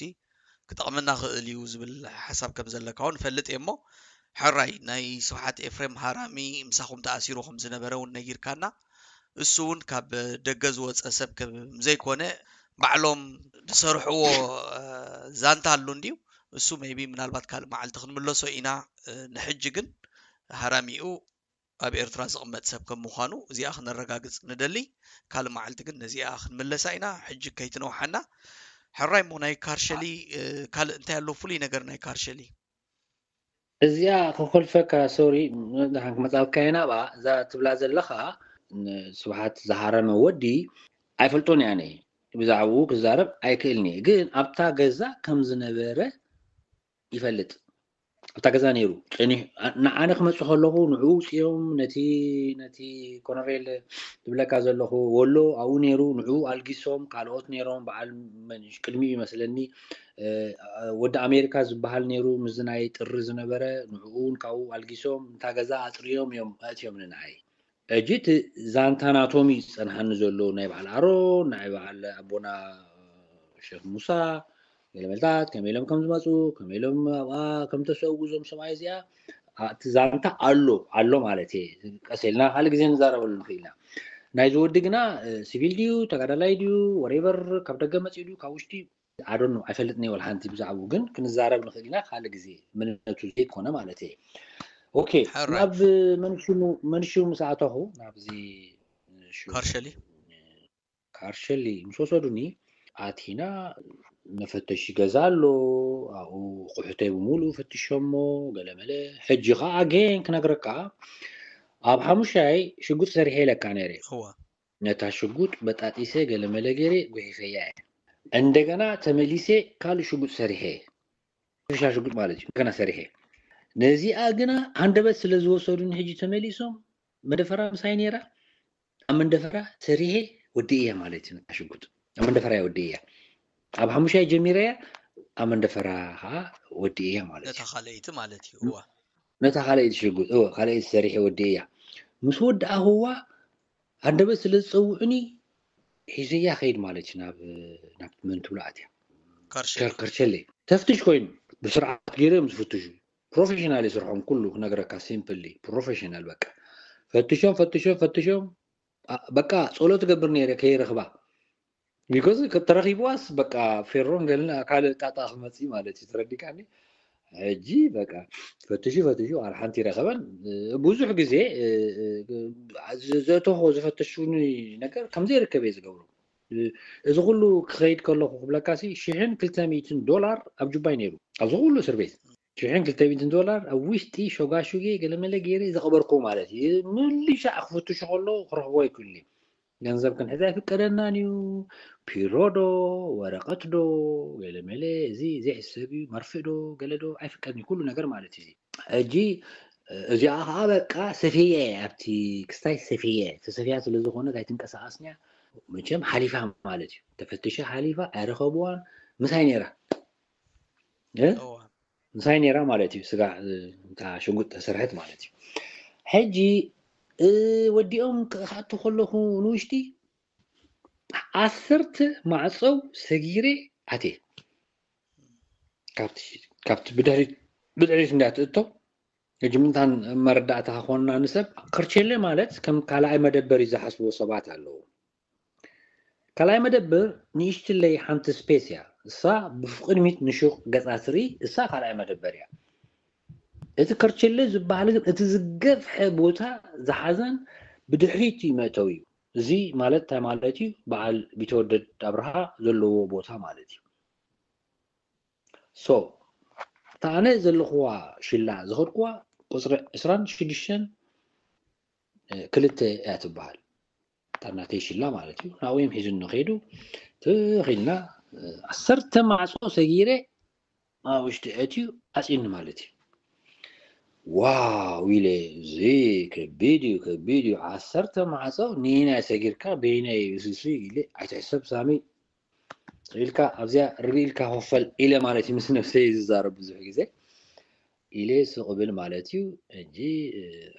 ክጠቕመና ክእል እዩ ዝብል ሓሳብ ከም ዘለካ እውን እፈልጥ እየ። እሞ ሕራይ ናይ ስብሓት ኤፍሬም ሃራሚ ምሳኹም ተኣሲሩ ከም ዝነበረ እውን ነጊርካና። እሱ እውን ካብ ደገ ዝወፀ ሰብ ከም ዘይኮነ ባዕሎም ዝሰርሕዎ እ፣ ዛንታ ኣሎ እንድዩ። እሱ ሜይቢ ምናልባት ካልእ መዓልቲ ክንምለሶ ኢና። እ፣ ንሕጂ ግን ሃራሚኡ ኣብ ኤርትራ ዝቕመጥ ሰብ ከም ምዃኑ እዚኣ ክነረጋግጽ ንደሊ። ካልእ መዓልቲ ግን ነዚኣ ክንምለሳ ኢና። ሕጂ ከይትነውሓና። ሕራይ እሞ ናይ ካርሸሊ እ፣ ካልእ እንታይ ኣሎ ፍሉይ ነገር ናይ ካርሸሊ? እዚኣ ክኮልፈካ ሶሪ፣ ደሓን ክመጻልካ ኢና። እዛ ትብላ ዘለኻ ስብሓት ዝሃረመ ወዲ ኣይፈልጦን እየ ኣነ፣ ብዛዕባኡ ክዛረብ ኣይክእልን እየ። ግን ኣብታ ገዛ ከም ዝነበረ ይፈልጥ። ኣብታ ገዛ ነይሩ ጸኒሑ። ንዓነ ክመጽእ ከለኹ ንዕኡ ውፅኦም ነቲ ነቲ ኮነሬል ዝብለካ ዘለኹ ወሎ ኣብኡ ነይሩ። ንዕኡ ኣልጊሶም ካልኦት ነይሮም። በዓል መን ቅድሚኡ ይመስለኒ እ፣ ወዲ ኣሜሪካ ዝበሃል ነይሩ። ምስዚ ናይ ጥሪ ዝነበረ ንዕኡ እውን ካብኡ ኣልጊሶም እንታ ገዛ ኣፅርዮም እዮም ኣእትዮም ንንዓይ። ሕጂ እቲ ዛንታ ናቶም እዩ ዝፀንሓኒ ዘሎ፣ ናይ በዓል ኣሮን ናይ በዓል ኣቦና ሸክ ሙሳ ገለመልታት ከመይ ኢሎም ከም ዝመፁ ከመይ ኢሎም ኣብኣ ከም ተሰጉ እዞም ሰብኣይ እዚኣ እቲ ዛንታ ኣሎ ኣሎ ማለት እየ። ቀስ ኢልና ካልእ ግዜ ንዛረበሉ ንኽእል ኢና። ናይዚ ወዲ ግና ሲቪል ድዩ ተጋዳላይ ድዩ ወሬቨር ካብ ደገ መፂኡ ድዩ ካብ ውሽጢ ኣዶኖ ኣይፈልጥን እየ ወላ ሓንቲ ብዛዕባኡ ግን ክንዛረብ ንኽእል ኢና ካልእ ግዜ መንነቱ ዘይኮነ ማለት እየ። ኦኬ ሕራይ ናብ መንሽሙ መንሽሙ ምስ ኣተኹ ናብዚ ሽሙ ካርሸሊ ካርሸሊ ምስ ወሰዱኒ ኣቲና መፈተሺ ገዛ ኣሎ ኣብኡ ቁሑተይ ብምሉእ ፈትሾሞ ገለመለ ሕጂ ከዓ ኣጌን ክነግረካ ኣብ ሓሙሻይ ሽጉጥ ሰሪሐ ኢለካ ነይረ እዋ ነታ ሽጉጥ በጣጢሰ ገለመለ ገይረ ጉሒፈያ እየ እንደገና ተመሊሰ ካልእ ሽጉጥ ሰሪሐ እየ ሓፈሻ ሽጉጥ ማለት እዩ ገና ሰሪሐ ነዚኣ ግና ሃንደበት ስለ ዝወሰዱኒ ሕጂ ተመሊሶም መደፈራ ምሳይ ነይራ ኣብ መንደፈራ ሰሪሐ ወዲእያ ማለት እዩ ነታ ሽጉጥ ኣብ መንደፈራ እያ ወዲእያ ኣብ ሓሙሻይ ጀሚረያ ኣብ መንደፈራ ከዓ ወዲእያ ማለት ነታ እዩ ካልኣይቲ ማለት እዩ። እዋ ነታ ካልኣይቲ ሽጉጥ እወ ካልኣይቲ ሰሪሐ ወዲእያ ምስ ወዳእኽዋ ሃንደበት ስለ ዝፀውዑኒ ሒዘያ ከይድ ማለት እዩ ናብ ናብ መን ትብሎ ኣትያ ካርሸሊ ከር- ከርቸሌ ተፍትሽ ኮይኑ ብስርዓት ገይሮም ዝፍትሹ ፕሮፌሽናል ይስርሖም ኩሉ ክነግረካ ሲምፕሊ ፕሮፌሽናል በቃ ፈትሾም ፈትሾም ፈትሾም ኣ- በቃ ጸሎት ገብር ነይረ ከይረኽባ ቢኮዝ ከተረኺብዋስ በቃ ፌሮን ገልና ካልእ ጣጣ ክመጽእ ማለት እዩ ተረዲካኒ ሕጂ በቃ ፈትሹ ፈትሹ ኣል ሓንቲ ይረኸበን ብዙሕ ግዜ እ፣ እ፣ እ፣ ዘእተኹ ዝፈተሹኒ ነገር ከምዘይርከብ እየ ዝገብሮ እዚ ኩሉ ክኸይድ ከለኹ ክብለካ ሲ ሽሕን ክልተ ሚእትን ዶላር ኣብ ጁባይ ነይሩ ኣብዚ ኩሉ እስር ቤት ሽሕን ክልተ ሚእትን ዶላር ኣብ ውሽጢ ሾጋሹጌ ገለመለ ገይረ ዝቐበርኩ ማለት እዩ ምልሻዕ ክፍትሹ ከለዉ ክረኽቦ ኣይክእሉን እዮም ገንዘብ ክንሕዝ ኣይፍቀደናን እዩ ፒሮዶ ወረቐትዶ ገለመለ እዚ ዘይሕሰብ እዩ መርፍእዶ ገለዶ ኣይፍቀድን እዩ ኩሉ ነገር ማለት እዩ ሕጂ እዚኣ ከዓ በቃ ሰፌየ ኣብቲ ክስታይ ሰፌየ ተሰፊያ ስለ ዝኾነት ኣይትንቀሳቐስንያ መቸም ሓሊፋ ማለት እዩ ተፈትሸ ሓሊፋ ኣይረኸብዋን ምሳይ ነይራ እ? እዋ ምሳይ ነይራ ማለት እዩ ስጋ እ፣ እታ ሽጉጥ ተሰርሐት ማለት እዩ ሕጂ እ፣ ወዲኦም ክኣቱ ከለኹ ንውሽጢ ዓሰርተ ማዕፀው ሰጊረ ኣትየ ካብቲ ካብቲ ብድሕሪት ብድሕሪት እንዳትእቶ ሕጂ ምንታን መረዳእታ ክኾንና ንሰብ ከርቸሌ ማለት ከም ካልኣይ መደበር እዩ ዝሓስብዎ ሰባት ኣለዉ ካልኣይ መደበር ንእሽትለይ ሓንቲ ስፔስ እያ እሳ ብቅድሚት ንሹቕ ገፃ ትርኢ እሳ ካልኣይ መደበር እያ እቲ ከርቸሌ ዝበሃል ግን እቲ ዝገፍሐ ቦታ ዝሓዘን ብድሕሪት እዩ መእተዊ እዩ እዚ ማለት እንታይ ማለት እዩ በዓል ቢተወደድ ኣብርሃ ዘለዎ ቦታ ማለት እዩ ሶ እታ ኣነ ዘለኽዋ ሽላ ዝኸድክዋ ቁፅሪ ዕስራን ሽዱሽተን ክልተ እያ ትበሃል እታ ናተይ ሽላ ማለት እዩ ናብኡ እዮም ሒዙኒ ከይዱ ትኺልና ዓሰርተ ማዕፆ ሰጊረ ኣብ ውሽጢ ኣትዩ ዓፅዩኒ ማለት እዩ ዋው ኢለ እዚ ከቢድ እዩ ከቢድ እዩ ዓሰርተ ማዕፆ ንናይ ሰጊርካ በይናይ ስሱ ኢለ ኣይትሕሰብ ሳሚ ኢልካ ኣብዚኣ ርግእ ኢልካ ኮፈል ኢለ ማለት እዩ ምስ ነብሰይ ዝዛረብ ብዙሕ ግዜ ኢለ ስቕ ብል ማለት እዩ። ሕጂ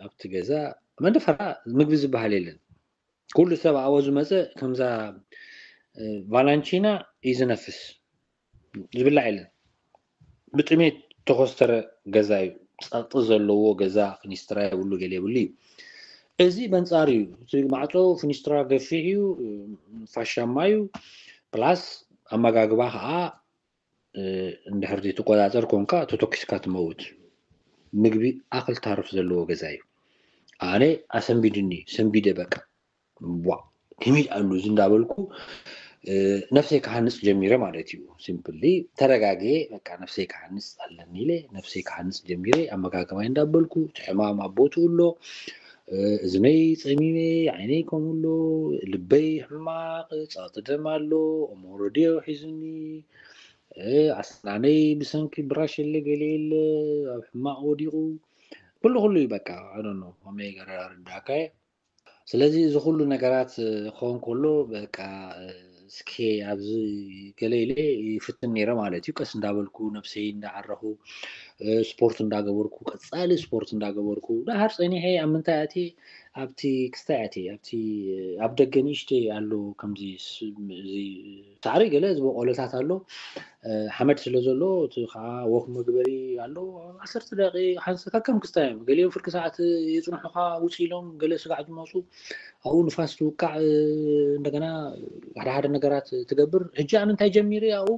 ኣብቲ ገዛ መንደፈራ ምግቢ ዝበሃል የለን። ኩሉ ሰብ ኣብኡ ዝመፀ ከምዛ ቫላንቺና እዩ ዝነፍስ። ዝብላዕ የለን። ብጥሜት ተኾስተረ ገዛ እዩ። ፀቕጢ ዘለዎ ገዛ፣ ፍኒስትራ የብሉ፣ ገለ የብሉ እዩ። እዚ በንፃር እዩ። እቲ ማዕፆ ፍኒስትራ ገፊሕ እዩ፣ ፋሻማ እዩ። ፕላስ ኣመጋግባ ከዓ እንድሕር ዘይትቆፃፀር ኮንካ ተተኪስካ ትመውት። ምግቢ ኣክል ታርፍ ዘለዎ ገዛ እዩ። ኣነ ኣሰንቢድኒ፣ ሰንቢደ በቃ። ዋ ከመይ ኣሉ እዚ እንዳበልኩ ነፍሰይ ክሃንፅ ጀሚረ ማለት እዩ። ሲምፕሊ ተረጋግየ በቃ ነፍሰይ ክሃንፅ ኣለኒ ኢለ ነፍሰይ ክሃንፅ ጀሚረ። ኣመጋግባይ እንዳበልኩ እቲ ሕማም ኣብ ቦትኡ ኣሎ። እዝነይ ፀሚመ፣ ዓይነይ ከምኡ ኣሎ፣ ልበይ ሕማቕ፣ ጸቕጢ ደም ኣሎ፣ ኦሞሮድዮ ሒዙኒ፣ ኣስናነይ ብሰንኪ ብራሽ የለ ገለ የለ ኣብ ሕማቕ ወዲቑ፣ ኩሉ ኩሉ እዩ በቃ። ኣይ ዶንት ኖ ከመይ ገረ ኣርዳእካየ። ስለዚ እዚ ኩሉ ነገራት ክኾን ከሎ በቃ እስኪ ኣብዚ ገለ ኢለ ይፍትን ነይረ ማለት እዩ። ቀስ እንዳበልኩ ነብሰይ እንዳዓረኹ ስፖርት እንዳገበርኩ ቀጻሊ ስፖርት እንዳገበርኩ ደሃር ጸኒሐ ኣብ ምንታይ ኣትየ ኣብቲ ክስታይ ኣትየ ኣብቲ ኣብ ደገ ንእሽተይ ኣሎ ከምዚ ሳዕሪ ገለ ዝበቆለታት ኣሎ ሓመድ ስለ ዘሎ እቲ ከዓ ወክ መግበሪ ኣሎ ዓሰርተ ደቂቕ ሓንሳ ከከም ክስታይ እዮም። ገሊኦም ፍርቂ ሰዓት የፅንሑኻ ውፅ ኢሎም ገለ ስጋዕ ዝመፁ ኣብኡ ንፋስ ትውቃዕ እንደገና ሓደ ሓደ ነገራት ትገብር። ሕጂ ኣነ እንታይ ጀሚረ ኣብኡ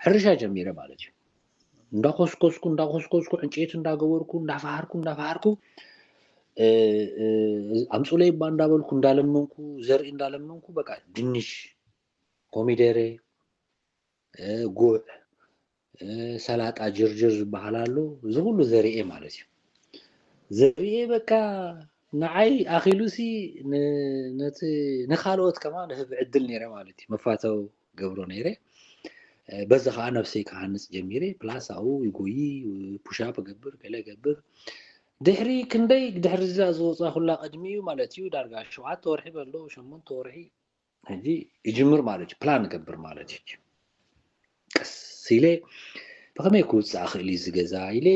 ሕርሻ ጀሚረ ማለት እዩ። እንዳኮስኮስኩ እንዳኮስኮስኩ ዕንጨይቲ እንዳገበርኩ እንዳፈሃርኩ እንዳፈሃርኩ ኣምፁለይ እባ እንዳበልኩ እንዳለመንኩ ዘርኢ እንዳለመንኩ በቃ ድንሽ፣ ኮሚደረ፣ ጉዕ፣ ሰላጣ፣ ጅርጅር ዝበሃል ኣሎ። እዚ ኩሉ ዘርኤ ማለት እዩ። ዘርኤ በቃ ንዓይ ኣኺሉሲ ነቲ ንካልኦት ከማ ንህብ ዕድል ነይረ ማለት እዩ። መፋተው ገብሮ ነይረ። በዚ ከዓ ነብሰይ ክሃንፅ ጀሚረ። ፕላስ ኣብኡ ይጎይ፣ ፑሻፕ እገብር፣ ገለ እገብር። ድሕሪ ክንደይ ድሕሪ እዛ ዝወፃ ኩላ ቅድሚ እዩ ማለት እዩ። ዳርጋ ሸውዓተ ወርሒ በሎ፣ ሸሞንተ ወርሒ ሕጂ ይጅምር ማለት እዩ። ፕላን እገብር ማለት እዩ። ቀስ ኢለ ብኸመይ ክውፅእ ኣኽእል እዩ ዝገዛ ኢለ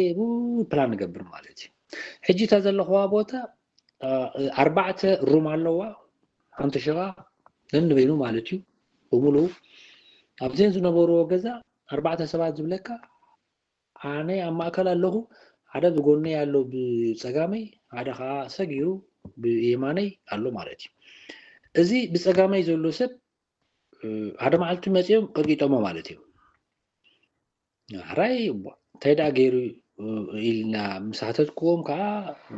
ፕላን እገብር ማለት እዩ። ሕጂ እታ ዘለኽዋ ቦታ ኣርባዕተ ሩም ኣለዋ። ሓንቲ ሽቓ ነንበይኑ ማለት እዩ። ብምሉ ኣብዘን ዝነበርዎ ገዛ ኣርባዕተ ሰባት ዝብለካ ኣነ ኣብ ማእከል ኣለኹ፣ ሓደ ብጎነይ ኣሎ ብጸጋመይ፣ ሓደ ኸኣ ሰጊሩ ብየማነይ ኣሎ ማለት እዩ። እዚ ብጸጋመይ ዘሎ ሰብ ሓደ መዓልቲ መጺኦም ቀጥቂጦሞ ማለት እዩ። ሕራይ እንታይ ደኣ ገይሩ ኢልና ምስ ሓተትክዎም ከኣ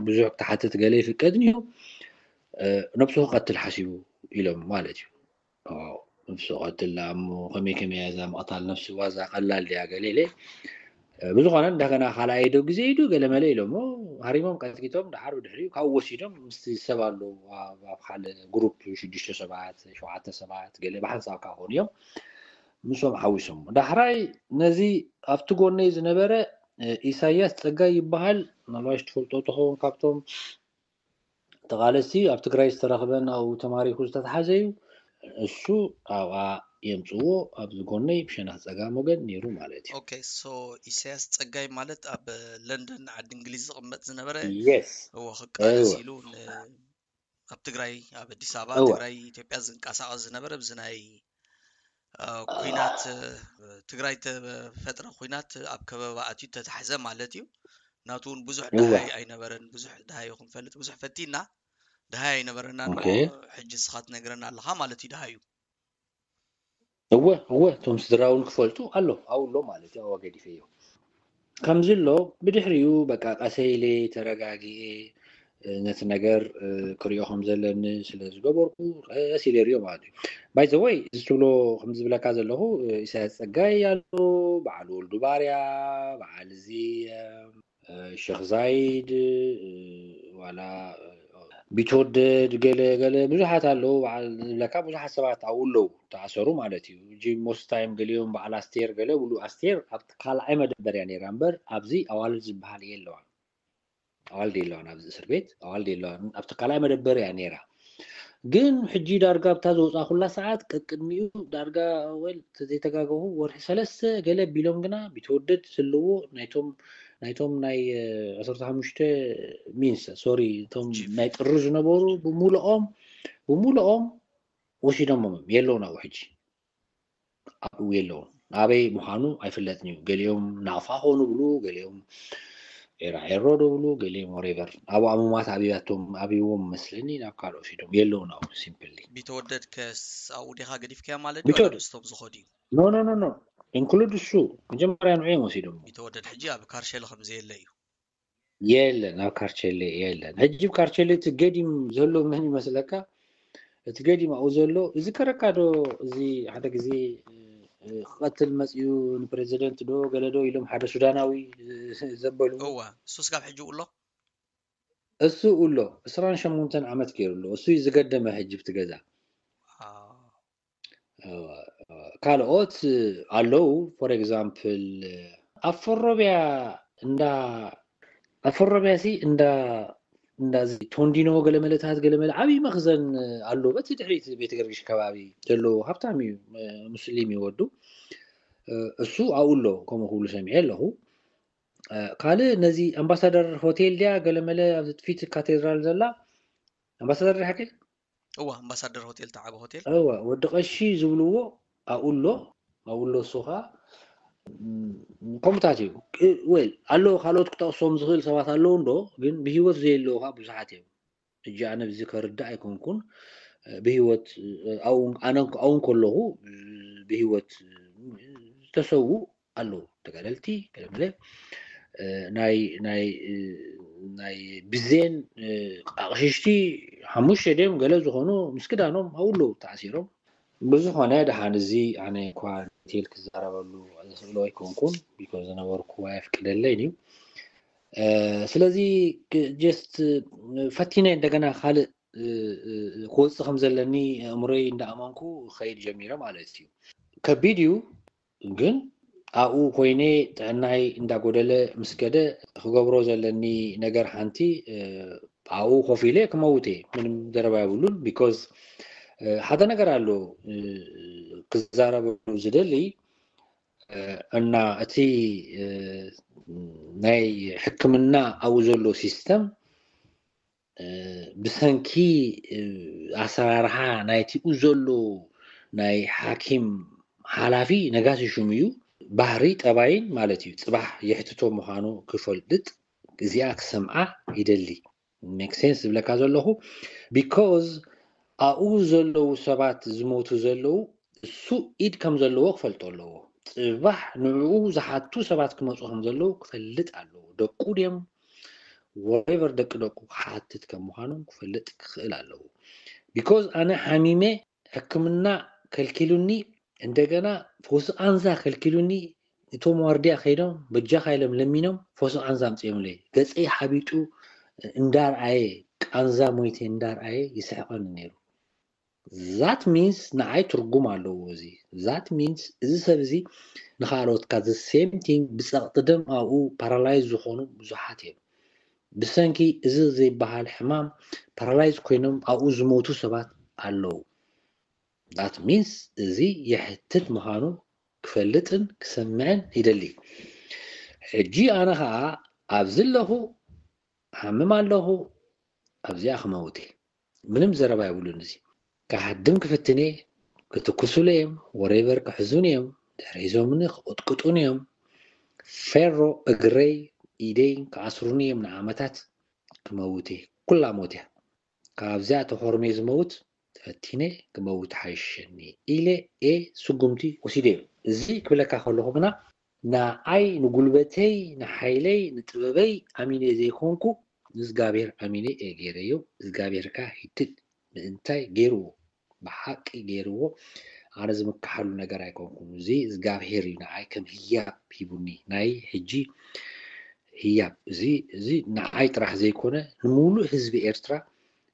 ብዙሕ ክትሓትት ገለ ይፍቀድን እዩ፣ ነብሱ ክቐትል ሓሲቡ ኢሎም ማለት እዩ። ነብሱ ቀትል ደኣ እሞ ከመይ ከመይ እያ እዛ ምቕታል ነብሲ ዋዛ ቀላል ድያ ገለ ኢለ ብዝኾነ እንደገና ካልኣይ ዶ ግዜ ኢዱ ገለ መለ ኢሎሞ ሃሪሞም ቀጥቂጦም ደሓር ብድሕሪኡ ካብኡ ወሲዶም ምስቲ ሰብ ኣሎ ኣብ ሓደ ግሩፕ ሽዱሽተ ሰባት ሸውዓተ ሰባት ገለ ብሓንሳብ ክኾኑ እዮም ምስኦም ሓዊሶም ዳሕራይ ነዚ ኣብቲ ጎነይ ዝነበረ ኢሳያስ ጸጋይ ይበሃል ምናልባሽ ትፈልጦ ትኸውን ካብቶም ተቓለስቲ ኣብ ትግራይ ዝተረኽበን ኣብኡ ተማሪኹ ዝተትሓዘ እዩ። እሱ ኣብኣ የምፅዎ ኣብዚ ጎነይ ብሸነኽ ፀጋም ወገን ነይሩ ማለት እዩ። ኦኬ ሶ ኢሳያስ ፀጋይ ማለት ኣብ ለንደን ዓዲ እንግሊዝ ዝቕመጥ ዝነበረ የስ እዎ ክቃለስ ኢሉ ን- ኣብ ትግራይ ኣብ ኣዲስ ኣበባ እወ ትግራይ ኢትዮጵያ ዝንቀሳቐስ ዝነበረ ብዚ ናይ ኩናት ትግራይ ተፈጥረ ኩናት ኣብ ከበባ ኣትዩ ተታሕዘ ማለት እዩ። ናቱ እውን ብዙሕ እወ ደሃይ ኣይነበረን። ብዙሕ ደሃዩ ክንፈልጥ ብዙሕ ፈቲና ደሃይ ኣይነበረናን እሞ ኦኬ ሕጂ እስኻ ትነግረና ኣለኻ ማለት እዩ ደሃዩ። እወ እወ እቶም ስድራ እውን ክፈልጡ ኣሎ ኣብኡ ኣሎ ማለት እዩ ኣብኣ ገዲፈዮ። ከምዚ ኣሎ ብድሕሪኡ በቃ ቀሰ ኢለ ተረጋጊኤ ነቲ ነገር ክሪኦ ከም ዘለኒ ስለ ዝገበርኩ ቀስ ኢለ ሪኦ ማለት እዩ። ባይ ዘ ወይ እዚ ትብሎ ከም ዝብለካ ዘለኹ ኢሳያስ ፀጋይ ኣሎ፣ በዓል ወልዱ ባርያ፣ በዓል እዚ ሸክ ዛይድ ዋላ ቢትወደድ ገለ ገለ ብዙሓት ኣለዉ በዓል ዝብለካ ብዙሓት ሰባት ኣብኡ ኣለዉ ተኣሰሩ ማለት እዩ። እጂ ሞስት ታይም ገሊኦም በዓል ኣስቴር ገለ ብሉ ኣስቴር ኣብቲ ካልኣይ መደበር እያ ነይራ እምበር ኣብዚ ኣዋልድ ዝበሃል የለዋን። ኣዋልድ የለዋን ኣብዚ እስር ቤት ኣዋልድ የለዋን ኣብቲ ካልኣይ መደበር እያ ነይራ። ግን ሕጂ ዳርጋ ኣብታ ዝወፃእኩላ ሰዓት ቀቅድሚኡ ዳርጋ ወል ተዘይተጋገኹ ወርሒ ሰለስተ ገለ ቢሎም ግና ቢተወደድ ዘለዎ ናይቶም ናይቶም ናይ ዓሰርተ ሓሙሽተ ሚንስ ሶሪ እቶም ናይ ጥሪ ዝነበሩ ብምሉኦም ብምሉኦም ወሲዶሞም የለውን ኣብኡ ሕጂ ኣብኡ የለውን ኣበይ ምዃኑ ኣይፍለጥን እዩ። ገሊኦም ናቕፋ ኾኑ ብሉ ገሊኦም ኤራ ኤሮ ዶ ብሉ ገሊኦም ወሬቨር ኣብ ኣሙማት ኣብያቶም ኣብዎም መስለኒ ናብ ካልኦ ሲዶም የለውን ኣብኡ ሲምፕሊ። ቢተወደድ ከስ ኣብኡ ዲኻ ገዲፍካያ ማለት ቢተወደድ። ምስቶም ዝኸዱ እዩ። ኖ ኖ ኖ ኖ ኢንክሉድ እሱ መጀመርያ ንዑ እዮም ወሲዶም። ቢተወደድ ሕጂ ኣብ ካርሸል ከም ዘየለ እዩ። የለን ኣብ ካርቸሌ የለን። ሕጂ ካርቸሌ እቲ ገዲም ዘሎ መን ይመስለካ? እቲ ገዲም ኣብኡ ዘሎ እዚ ከረካ ዶ እዚ ሓደ ግዜ ክቐትል መፅኡ ንፕሬዚደንት ዶ ገለ ዶ ኢሎም ሓደ ሱዳናዊ ዘበሉ እወ እሱስ ካብ ሕጂ ኣሎ። እሱ ኣሎ ዕስራን ሸሞንተን ዓመት ገይሩ ኣሎ። እሱ ዝገደመ ሕጂ ብቲ ገዛ ካልኦት ኣለዉ። ፎር ኤግዛምፕል ኣብ ፈሮቢያ እንዳ ኣብ ፈሮቢያ ሲ እንዳ እንዳዚ ቶንዲኖ ገለመለታት ገለመለ ዓብዪ መኽዘን ኣሎ። በቲ ድሕሪት ቤተ ገርግሽ ከባቢ ዘለዎ ሃብታም እዩ። ሙስሊም እዩ ወዱ። እሱ ኣብኡ ኣሎ። ከምኡ ክብሉ ሰሚዐ ኣለኹ። ካልእ ነዚ ኣምባሳደር ሆቴል ድያ ገለመለ ኣብዚ ፊት ካቴድራል ዘላ ኣምባሳደር ድያ ሓቂ እዋ ኣምባሳደር ሆቴል ተዓበ ሆቴል እዋ ወዲ ቀሺ ዝብልዎ ኣብኡ ኣሎ። ኣብኡ ኣሎ እሱ ኸዓ ከምኡታት እዩ። ወል ኣሎ ካልኦት ክጠቕሶም ዝኽእል ሰባት ኣለዉ እንዶ ግን ብሂወት ዘየለዉ ኸዓ ብዙሓት እዮም። ሕጂ ኣነ ብዚ ከርዳእ ኣይኮንኩን። ብሂወት ኣብኡ ከለኹ ብሂወት ዝተሰዉ ኣለዉ ተጋደልቲ ገለመለ ናይ ናይ ናይ ብዜን ኣቕሽሽቲ ሓሙሽተ ድዮም ገለ ዝኾኑ ምስ ክዳኖም ኣብኡ ኣለዉ ተኣሲሮም። ብዝኾነ ደሓን እዚ ኣነ እኳ ዲቴል ክዛረበሉ ዝኽእሎ ኣይኮንኩን ቢኮዝ ዝነበርኩ ኣየፍቅደለይን እዩ። ስለዚ ጀስት ፈቲነ እንደገና ካልእ ክወፅእ ከም ዘለኒ ኣእምሮይ እንዳኣመንኩ ክኸይድ ጀሚረ ማለት እዩ። ከቢድ እዩ ግን ኣብኡ ኮይነ ጥዕናይ እንዳጎደለ ምስ ከደ ክገብሮ ዘለኒ ነገር ሓንቲ ኣብኡ ኮፍ ኢለ ክመውት እየ። ምንም ዘረባ የብሉን። ቢኮዝ ሓደ ነገር ኣሎ ክዛረበሉ ዝደሊ እና እቲ ናይ ሕክምና ኣብኡ ዘሎ ሲስተም ብሰንኪ ኣሰራርሓ ናይቲኡ ዘሎ ናይ ሓኪም ሓላፊ ነጋሲ ሽሙ እዩ። ባህሪ ጠባይን ማለት እዩ። ፅባሕ የሕትቶ ምዃኑ ክፈልጥ እዚኣ ክሰምዓ ይደሊ። ሜክ ሴንስ ዝብለካ ዘለኹ ቢኮዝ ኣብኡ ዘለዉ ሰባት ዝሞቱ ዘለዉ እሱ ኢድ ከም ዘለዎ ክፈልጦ ኣለዎ። ፅባሕ ንዕኡ ዝሓቱ ሰባት ክመፁ ከም ዘለዉ ክፈልጥ ኣለዎ። ደቁ ድዮም ወሬቨር ደቂ ደቁ ክሓትት ከም ምዃኖም ክፈልጥ ክኽእል ኣለዎ። ቢኮዝ ኣነ ሓሚመ ሕክምና ከልኪሉኒ እንደገና ፈውሲ ቃንዛ ከልኪሉኒ እቶም ዋርድያ ከይዶም በጃኻ ኢሎም ለሚኖም ፈውሲ ቃንዛ ኣምፅኦምለይ። ገፀይ ሓቢጡ እንዳርኣየ ቃንዛ ሞይተ እንዳርኣየ ይስሕቐኒ ነይሩ። ዛት ሚንስ ንዓይ ትርጉም ኣለዎ እዚ ዛት ሚንስ እዚ ሰብ እዚ ንካልኦት ካ the same thing ብፀቕጢ ደም ኣብኡ ፓራላይዝ ዝኾኑ ብዙሓት እዮም። ብሰንኪ እዚ ዘይበሃል ሕማም ፓራላይዝ ኮይኖም ኣብኡ ዝሞቱ ሰባት ኣለዉ። ዛት ሚንስ እዚ የሕትት ምዃኑ ክፈልጥን ክሰምዕን ይደሊ። ሕጂ ኣነ ከዓ ኣብዚ ኣለኹ፣ ሓምም ኣለኹ፣ ኣብዚኣ ክመውት እየ። ምንም ዘረባ የብሉን። እዚ ክሃድም ክፍትን እየ፣ ክትኩሱለ እዮም፣ ወሬቨር ክሕዙን እዮም፣ ድሕሪ ሒዞምኒ ክቕጥቅጡን እዮም። ፌሮ እግረይ ኢደይ ክኣስሩኒ እዮም ንዓመታት። ክመውት እየ። ኩላ ሞት እያ። ካብዚኣ ተኾርሜ ዝመውት ተፈቲነ ክመውት ሓይሸኒ ኢለ እየ ስጉምቲ ወሲደ እዩ። እዚ ክብለካ ከለኹ ግና ንዓይ ንጉልበተይ ንሓይለይ ንጥበበይ ኣሚነ ዘይኮንኩ ንእዝጋብሔር ኣሚነ እየ ገይረዮ። እዝጋብሔር ከኣ ሂድድ ምእንታይ ገይርዎ ብሓቂ ገይርዎ። ኣነ ዝምክሓሉ ነገር ኣይኮንኩን። እዚ እዝጋብሔር እዩ ንዓይ ከም ህያብ ሂቡኒ። ናይ ሕጂ ህያብ እዚ እዚ ንዓይ ጥራሕ ዘይኮነ ንምሉእ ህዝቢ ኤርትራ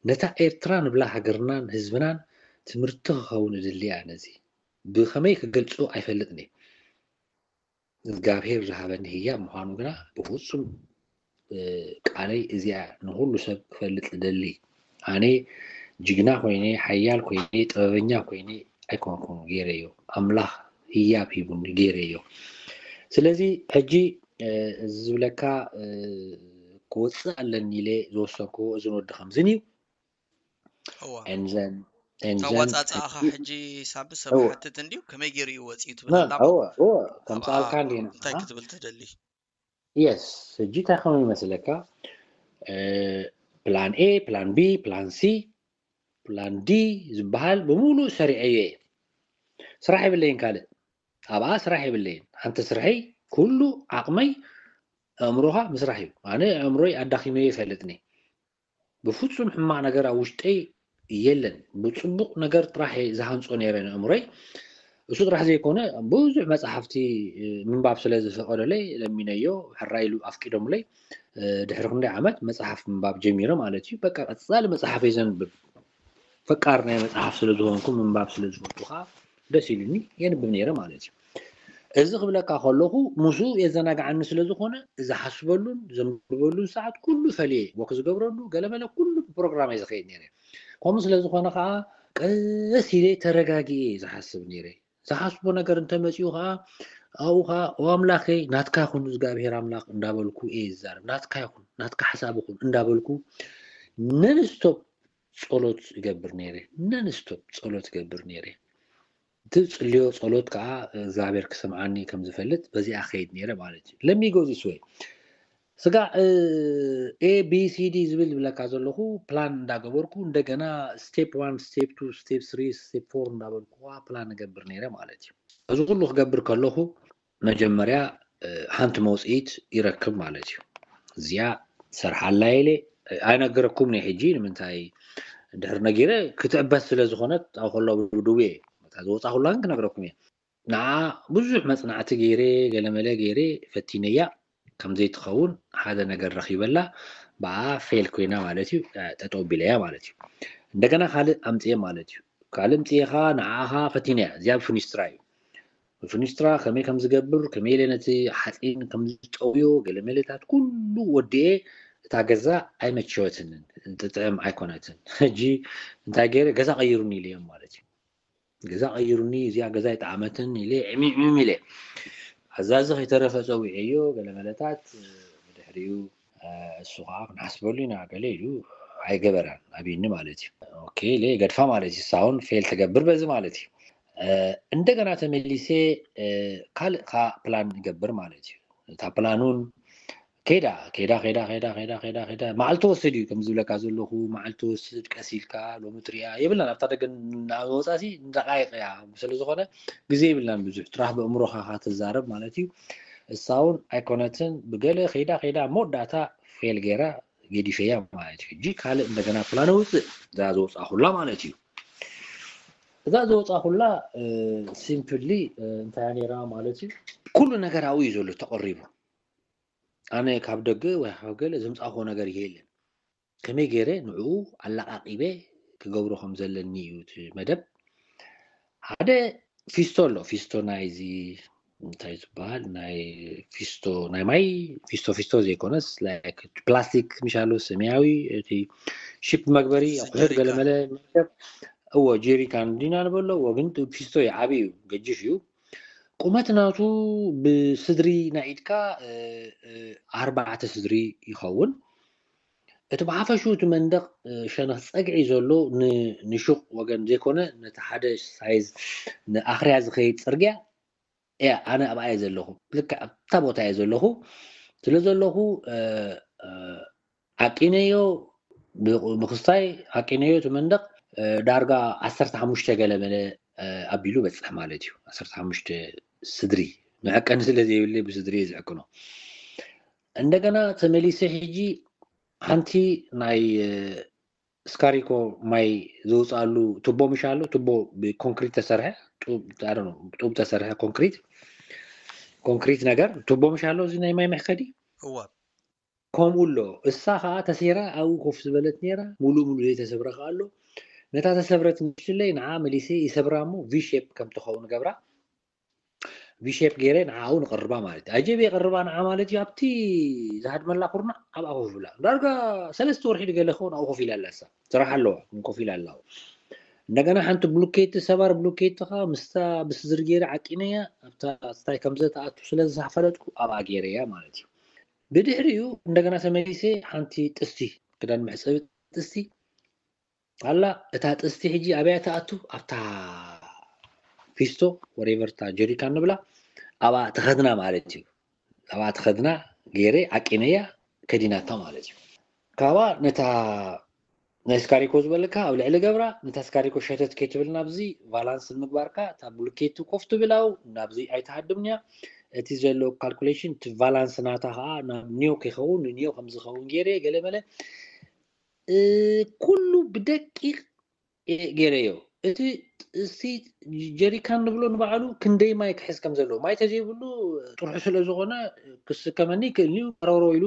ነታ ኤርትራ ንብላ ሃገርናን ህዝብናን ትምህርቲ ክኸውን እድሊ እያ። ነዚ ብኸመይ ክገልጾ ኣይፈልጥን እየ። እግዚኣብሔር ዝሃበኒ ህያብ ምዃኑ ግና ብፍጹም ቃለይ እዚኣ ንኹሉ ሰብ ክፈልጥ እደሊ። ኣነ ጅግና ኮይነ፣ ሓያል ኮይነ፣ ጥበበኛ ኮይነ ኣይኮንኩን ገይረዮ። ኣምላኽ ህያብ ሂቡኒ ገይረዮ። ስለዚ ሕጂ እዚ ዝብለካ ክወፅእ ኣለኒ ኢለ ዝወሰንክዎ እዝን ወዲ ከምዝን እዩ። ኣዋፃፃኣኻ ሕጂ ሳብ ሰብ ሓትት እንዲዩ ከመይ ገይሩ እዩ ወፂኡ ትብል ኣላ። ከምፃልካ እንዲና እንታይ ክትብል ትደሊ? የስ፣ ሕጂ እንታይ ከም ይመስለካ፣ ፕላን ኤ፣ ፕላን ቢ፣ ፕላን ሲ፣ ፕላን ዲ ዝበሃል ብምሉእ ሰሪዐዮ እየ። ስራሕ የብለይን ካልእ፣ ኣብኣ ስራሕ የብለይን። ሓንቲ ስርሐይ ኩሉ ዓቕመይ ኣእምሮኻ ምስራሕ እዩ። ኣነ ኣእምሮይ ኣዳኺመዮ ይፈልጥኒ። ብፍጹም ሕማቕ ነገር ኣብ ውሽጠይ የለን። ብጽቡቕ ነገር ጥራሕ ዝሃንጾ ነይረ ንእምሮይ። እሱ ጥራሕ ዘይኮነ ብዙሕ መጽሓፍቲ ምንባብ ስለ ዝፈቐደለይ ለሚነዮ፣ ሕራይ ኢሉ ኣፍቂዶምለይ። ድሕሪ ክንደይ ዓመት መጽሓፍ ምንባብ ጀሚረ ማለት እዩ። በቃ ቀጻሊ መጽሓፍ እየ ዘንብብ። ፈቃር ናይ መጽሓፍ ስለ ዝኾንኩ፣ ምንባብ ስለ ዝፈቱ ከዓ ደስ ኢሉኒ የንብብ ነይረ ማለት እዩ። እዚ ክብለካ ከለኹ ምስኡ የዘናግዓኒ ስለ ዝኾነ ዝሓስበሉን ዘንብበሉን ሰዓት ኩሉ ፈልየ ወክ ዝገብረሉ ገለመለ ኩሉ ብፕሮግራም እየ ዝኸይድ ነይረ። ከምኡ ስለ ዝኾነ ከዓ ቀስ ኢለ ተረጋጊኤ ዝሓስብ ነይረ። ዝሓስቦ ነገር እንተመፂኡ ከዓ ኣብኡ ከዓ ኦ ኣምላኸይ ናትካ ይኹን እግዚኣብሔር ኣምላኽ እንዳበልኩ እየ ዝዛረብ። ናትካ ይኹን ናትካ ሓሳብ ይኹን እንዳበልኩ ነንስቶፕ ጸሎት እገብር ነይረ። ነንስቶፕ ጸሎት እገብር ነይረ። እቲ ጽልዮ ጸሎት ከዓ እግዚኣብሔር ክሰምዓኒ ከም ዝፈልጥ በዚኣ ከይድ ነይረ ማለት እዩ። ለሚጎ ዚስ ወይ ስጋ ኤ ቢ ሲ ዲ ዝብል ዝብለካ ዘለኹ ፕላን እንዳገበርኩ እንደገና ስቴፕ ዋን፣ ስቴፕ ቱ፣ ስቴፕ ስሪ፣ ስቴፕ ፎር እንዳበልኩ ፕላን እገብር ነይረ ማለት እዩ። እዚ ኩሉ ክገብር ከለኹ መጀመርያ ሓንቲ መውፅኢት ይረክብ ማለት እዩ። እዚኣ ሰርሓላ ኢለ ኣይነገረኩም ናይ ሕጂ ንምንታይ ድሕር ነጊረ ክትዕበት ስለ ዝኾነት ኣብ ከሎ ድውየ ዝወፃ ኩላ ግን ክነግረኩም እየ። ንዓ ብዙሕ መፅናዕቲ ገይረ ገለመለ ገይረ ፈቲነያ ከም ዘይትኸውን ሓደ ነገር ረኺበላ ብኣ ፌል ኮይና ማለት እዩ። ጠጠው ቢለያ ማለት እዩ። እንደገና ካልእ ኣምፅየ ማለት እዩ። ካልእ ምፅየኻ ንዓኻ ፈቲነያ እዚኣ ብፍኒስትራ እዩ። ብፍኒስትራ ከመይ ከም ዝገብር ከመይ ኢለ ነቲ ሓፂን ከም ዝጠውዮ ገለመለታት ኩሉ ወዲኤ እታ ገዛ ኣይመቸወትንን ትጥዕም ኣይኮነትን። ሕጂ እንታይ ገይረ ገዛ ቀይሩኒ ኢለዮም ማለት እዩ። ገዛ ቀይሩኒ እዚኣ ገዛ ይጠዓመትን ኢለ ዕሚዕሚም ኢለ ኣዛዚ ከይተረፈ ፀዊዐዮ ገለመለታት ብድሕሪኡ እሱ ከዓ ክንሓስበሉ ኢና ገለ ኢሉ ኣይገበራን ኣብኒ ማለት እዩ። ኦኬ ኢለ ገድፋ ማለት እዩ። ሳውን ፌል ትገብር በዚ ማለት እዩ። እንደገና ተመሊሰ ካልእ ከዓ ፕላን ይገብር ማለት እዩ። እታ ፕላኑን ከይዳ ከይዳ ከይዳ ከይዳ ከይዳ ከይዳ ከይዳ መዓልቲ ወስድ እዩ ከም ዝብለካ ዘለኹ መዓልቲ ወስድ ቀስ ኢልካ ሎሚ ትሪያ የብላን ኣብታ ደገ ወፃሲ ንደቃይቅ እያ ስለ ዝኾነ ግዜ የብላን ብዙሕ ጥራሕ ብእምሮኻ ተዛረብ ማለት እዩ። እሳ እውን ኣይኮነትን ብገለ ከይዳ ከይዳ መወዳእታ ፌል ገይራ ገዲፈያ ማለት እዩ። ሕጂ ካልእ እንደገና ፕላን ውፅእ እዛ ዝወፃ ኩላ ማለት እዩ። እዛ ዝወፃ ኩላ ሲምፕሊ እንታይ ነይራ ማለት እዩ። ኩሉ ነገር ኣብኡ እዩ ዘሎ ተቐሪቡ። ኣነ ካብ ደገ ወይ ካብ ገለ ዝምፃእኮ ነገር የለን። ከመይ ገይረ ንዕኡ ኣላቃቂበ ክገብሮ ከም ዘለኒ እዩ እቲ መደብ። ሓደ ፊስቶ ኣሎ። ፊስቶ ናይዚ እንታይ ዝበሃል ናይ ፊስቶ ናይ ማይ ፊስቶ ፊስቶ ዘይኮነስ ፕላስቲክ ምሻሉ ሰማያዊ እቲ ሽፕ መግበሪ ኣቁሑት ገለመለ እዎ ጀሪካን ዲና ንበሎ እዎ ግን ፊስቶ እዩ ዓብይ እዩ ገጅፍ እዩ። ቁመት ናቱ ብስድሪ ናይ ኢድካ ኣርባዕተ ስድሪ ይኸውን። እቲ ብሓፈሹ እቲ መንደቕ ሸነኽ ጸግዒ ዘሎ ንሹቕ ወገን ዘይኮነ ነቲ ሓደ ሳይዝ ንኣኽርያ ዝኸይድ ጽርግያ እያ። ኣነ ኣብኣ እየ ዘለኹ፣ ልክዕ ኣብታ ቦታ እየ ዘለኹ። ስለ ዘለኹ ዓቂነዮ ብክስታይ ዓቂነዮ እቲ መንደቕ ዳርጋ ዓሰርተ ሓሙሽተ ገለ መለ ኣቢሉ በፅሕ ማለት እዩ። ዓሰርተ ሓሙሽተ ስድሪ መዐቀኒ ስለ ዘይብለይ ብስድሪ እየ ዝዕቅኖ። እንደገና ተመሊሰ ሕጂ ሓንቲ ናይ ስካሪኮ ማይ ዝውፅኣሉ ቱቦ ምሽ ኣሎ። ቱቦ ብኮንክሪት ተሰርሐ ጡብ ተሰርሐ ኮንክሪት ኮንክሪት ነገር ቱቦ ምሽ ኣሎ። እዚ ናይ ማይ መሕከዲ ከምኡ ኣሎ። እሳ ከዓ ተሴራ ኣብኡ ኮፍ ዝበለት ነይራ። ሙሉእ ሙሉእ ዘይተሰብረ ከዓ ኣሎ። ነታ ተሰብረት ምሽለይ ንዓ መሊሰ ይሰብራ እሞ ቪ ሼፕ ከም ትኸውን ገብራ። ቪሼፕ ገይረ ንዓኡ ንቕርባ ማለት እዩ። ኣጀብ የቕርባ ንዓ ማለት እዩ። ኣብቲ ዝሃድመላ ኩርናዕ ኣብኣ ኮፍ ብላ ዳርጋ ሰለስተ ወርሒ ድገለ ክኸውን ኣብኡ ኮፍ ኢላ ኣላ። እሳ ስራሕ ኣለዋ ግን ኮፍ ኢላ ኣላ። እንደገና ሓንቲ ብሉኬቲ ሰባር ብሉኬቲ ከዓ ምስታ ብስድሪ ገይረ ዓቂነያ ኣብታ ስታይ ከምዘ ተኣቱ ስለ ዝፈለጥኩ ኣብኣ ገይረያ ማለት እዩ። ብድሕሪኡ እንደገና ተመሊሰ ሓንቲ ጥስቲ ክዳን መሕፀቢ ጥስቲ ኣላ። እታ ጥስቲ ሕጂ ኣብያ ተኣቱ ኣብታ ፊስቶ ወሬቨር እታ ጀሪካን ንብላ ኣብኣ ተኸድና ማለት እዩ። ኣብኣ ተኸድና ገይረ ዓቂነያ ከዲናታ ማለት እዩ። ካብኣ ነታ ናይ ስካሪኮ ዝበለካ ኣብ ልዕሊ ገብራ ነታ ስካሪኮ ሸተት ከይትብል ናብዚ ቫላንስ ንምግባርካ እታ ብሉኬቱ ኮፍ ትብል ኣው ናብዚ ኣይትሃድምንያ። እቲ ዘሎ ካልኩሌሽን እቲ ቫላንስ ናታ ከዓ ናብ ኒዮ ከይኸውን ንኒዮ ከምዝኸውን ገይረ ገለመለ ኩሉ ብደቂቕ ገይረዮ። እቲ ጥስቲ ጀሪካን ንብሎ ንባዕሉ ክንደይ ማይ ክሕዝ ከም ዘለዎ ማይ ተዘይብሉ ጥርሑ ስለ ዝኾነ ክስከመኒ ይክእል እዩ። ቀረሮ ኢሉ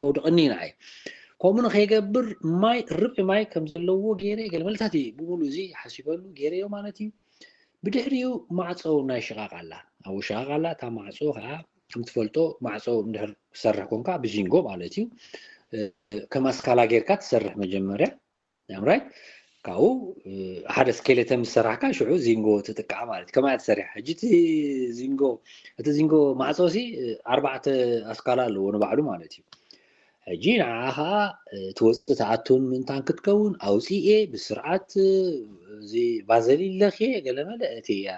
ከውድቕኒ ንዓይ ከምኡ ንኸይገብር ማይ ርብዒ ማይ ከም ዘለዎ ገይረ ገለ መልታት እዩ ብምሉ እዚ ሓሲበሉ ገይረዮ ማለት እዩ። ብድሕሪኡ ማዕፀው ናይ ሽቓቕ ኣላ ኣብኡ ሽቓቕ ኣላ እታ ማዕፀው ከዓ ከም ትፈልጦ ማዕፀው እንድሕር ክሰርሕ ኮንካ ብዚንጎ ማለት እዩ ከም ኣስካላ ጌርካ ትሰርሕ መጀመርያ ኣምራይ ካብኡ ሓደ ስኬሌተ ምስ ሰራሕካ ሽዑ ዚንጎ ትጥቃዕ ማለት ከማያ ትሰርሕ ሕጂ እቲ ዚንጎ እቲ ዚንጎ ማዕፆ ሲ ኣርባዕተ ኣስካላ ኣለዎ ንባዕሉ ማለት እዩ። ሕጂ ንዓ ከዓ ትወፅእ ተኣቱን ምእንታን ክትከውን ኣውፅኤ ብስርዓት እዚ ቫዘሊን ለኽየ ገለመለ እቲ እያ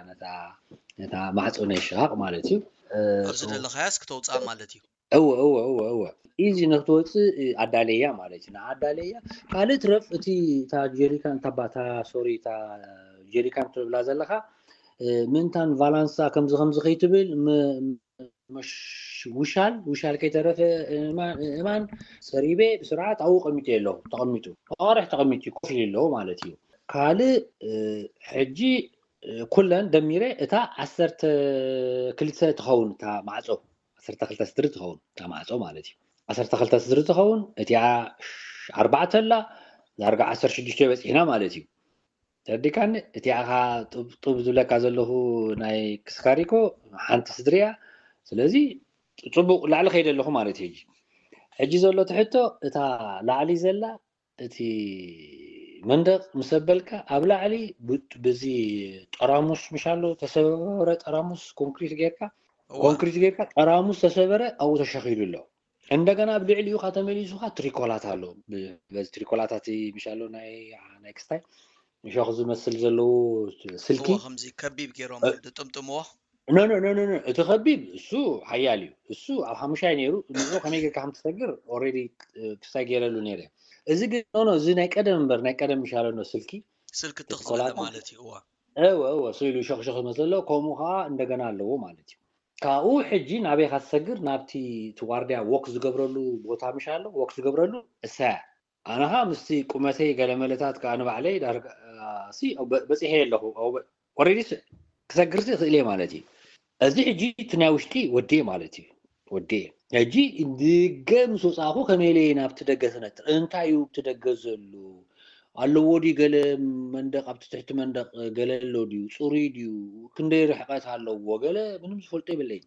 ነታ ማዕፆ ናይ ሽቓቕ ማለት እዩ። ኣብዚ ደለኻያስ ክተውፅኣ ማለት እዩ። እወ እወ እወ እወ ኢዚ ንክትወፅእ ኣዳለያ ማለት እዩ። ንኣዳለያ ካልእ ትረፍ እቲ እታ ጀሪካን እታ ባታ ሶሪ እታ ጀሪካን ትብላ ዘለካ ምእንታን ቫላንሳ ከምዚ ከምዚ ከይትብል ውሻል ውሻል ከይተረፈ እማን ፀሪቤ ብስርዓት ኣብኡ ቀሚጡ ኣለኹ ተቐሚጡ ኣዋርሕ ተቐሚጡ ኮፍ ኢሉ ኣለዎ ማለት እዩ። ካልእ ሕጂ ኩለን ደሚረ እታ ዓሰርተ ክልተ ትኸውን እታ ማዕፆ ዓሰርተ ክልተ ስድሪ ትኸውን እታ ማዕፆ ማለት እዩ። ዓሰርተ ክልተ ስድሪ ትኸውን እቲኣ ኣርባዕተ ኣላ ዳርጋ ዓሰርተ ሽዱሽተ በፂሕና ማለት እዩ። ተረዲካኒ እቲኣ ካ ጡብ ዝብለካ ዘለኹ ናይ ክስካሪኮ ሓንቲ ስድሪ እያ። ስለዚ ፅቡቅ ላዕሊ ከይደ ኣለኹ ማለት እዩ። ሕጂ ዘሎ ትሕቶ እታ ላዕሊ ዘላ እቲ መንደቕ ምስ ኣበልካ ኣብ ላዕሊ በዚ ጠራሙስ ምሻሎ ተሰበረ ጠራሙስ ኮንክሪት ጌርካ ኮንክሪት ጌርካ ጠራሙስ ተሰበረ ኣብኡ ተሸኺሉ ኣሎ። እንደገና ኣብ ልዕሊኡ ካ ተመሊሱ ካ ትሪኮላት ኣሎ። በዚ ትሪኮላታት ምሻሎ ናይ ናይ ክስታይ ሸኽ ዝመስል ዘለዉ ስልኪ ከምዚ ከቢብ ገይሮም ዝጥምጥምዎ ኖ እቲ ከቢብ እሱ ሓያል እዩ። እሱ ኣብ ሓሙሻይ ነይሩ ንኡ ከመይ ጌርካ ከም ትሰግር ኦልሬዲ ክሳይ ገይረሉ ነይረ። እዚ ግን ኖ እዚ ናይ ቀደም እምበር ናይ ቀደም ምሻለኖ ስልኪ ስልኪ ትኽትበለ ማለት እዩ። እዋ እወ እወ ስኢሉ ሸኽሸኽ ዝመስለሎ ከምኡ ከዓ እንደገና ኣለዎ ማለት እዩ። ካብኡ ሕጂ ናበይ ካ ትሰግር ናብቲ እቲ ዋርድያ ወክ ዝገብረሉ ቦታ ምሻሎ ወክ ዝገብረሉ እሰያ ኣነ ኸዓ ምስቲ ቁመተይ ገለ መለታት ከኣ ንባዕለይ ዳርጋ ሲ በጺሐ ኣለኹ። ኦረዲ ክሰግር ሲ እኽእል እየ ማለት እዩ። እዚ ሕጂ እቲ ናይ ውሽጢ ወዲየ ማለት እዩ። ወዲየ ሕጂ ድገ ምስ ወጻእኹ ከመይ ኢለ ናብቲ ደገ ክነጥር እንታይ እዩ ኣብቲ ደገ ዘሎ ኣለዎ ድዩ ገለ መንደቕ ኣብቲ ትሕቲ መንደቕ ገለ ኣሎ ድዩ ጽሩይ ድዩ ክንደይ ርሕቀት ኣለዎ ገለ ምንም ዝፈልጦ የብለይን።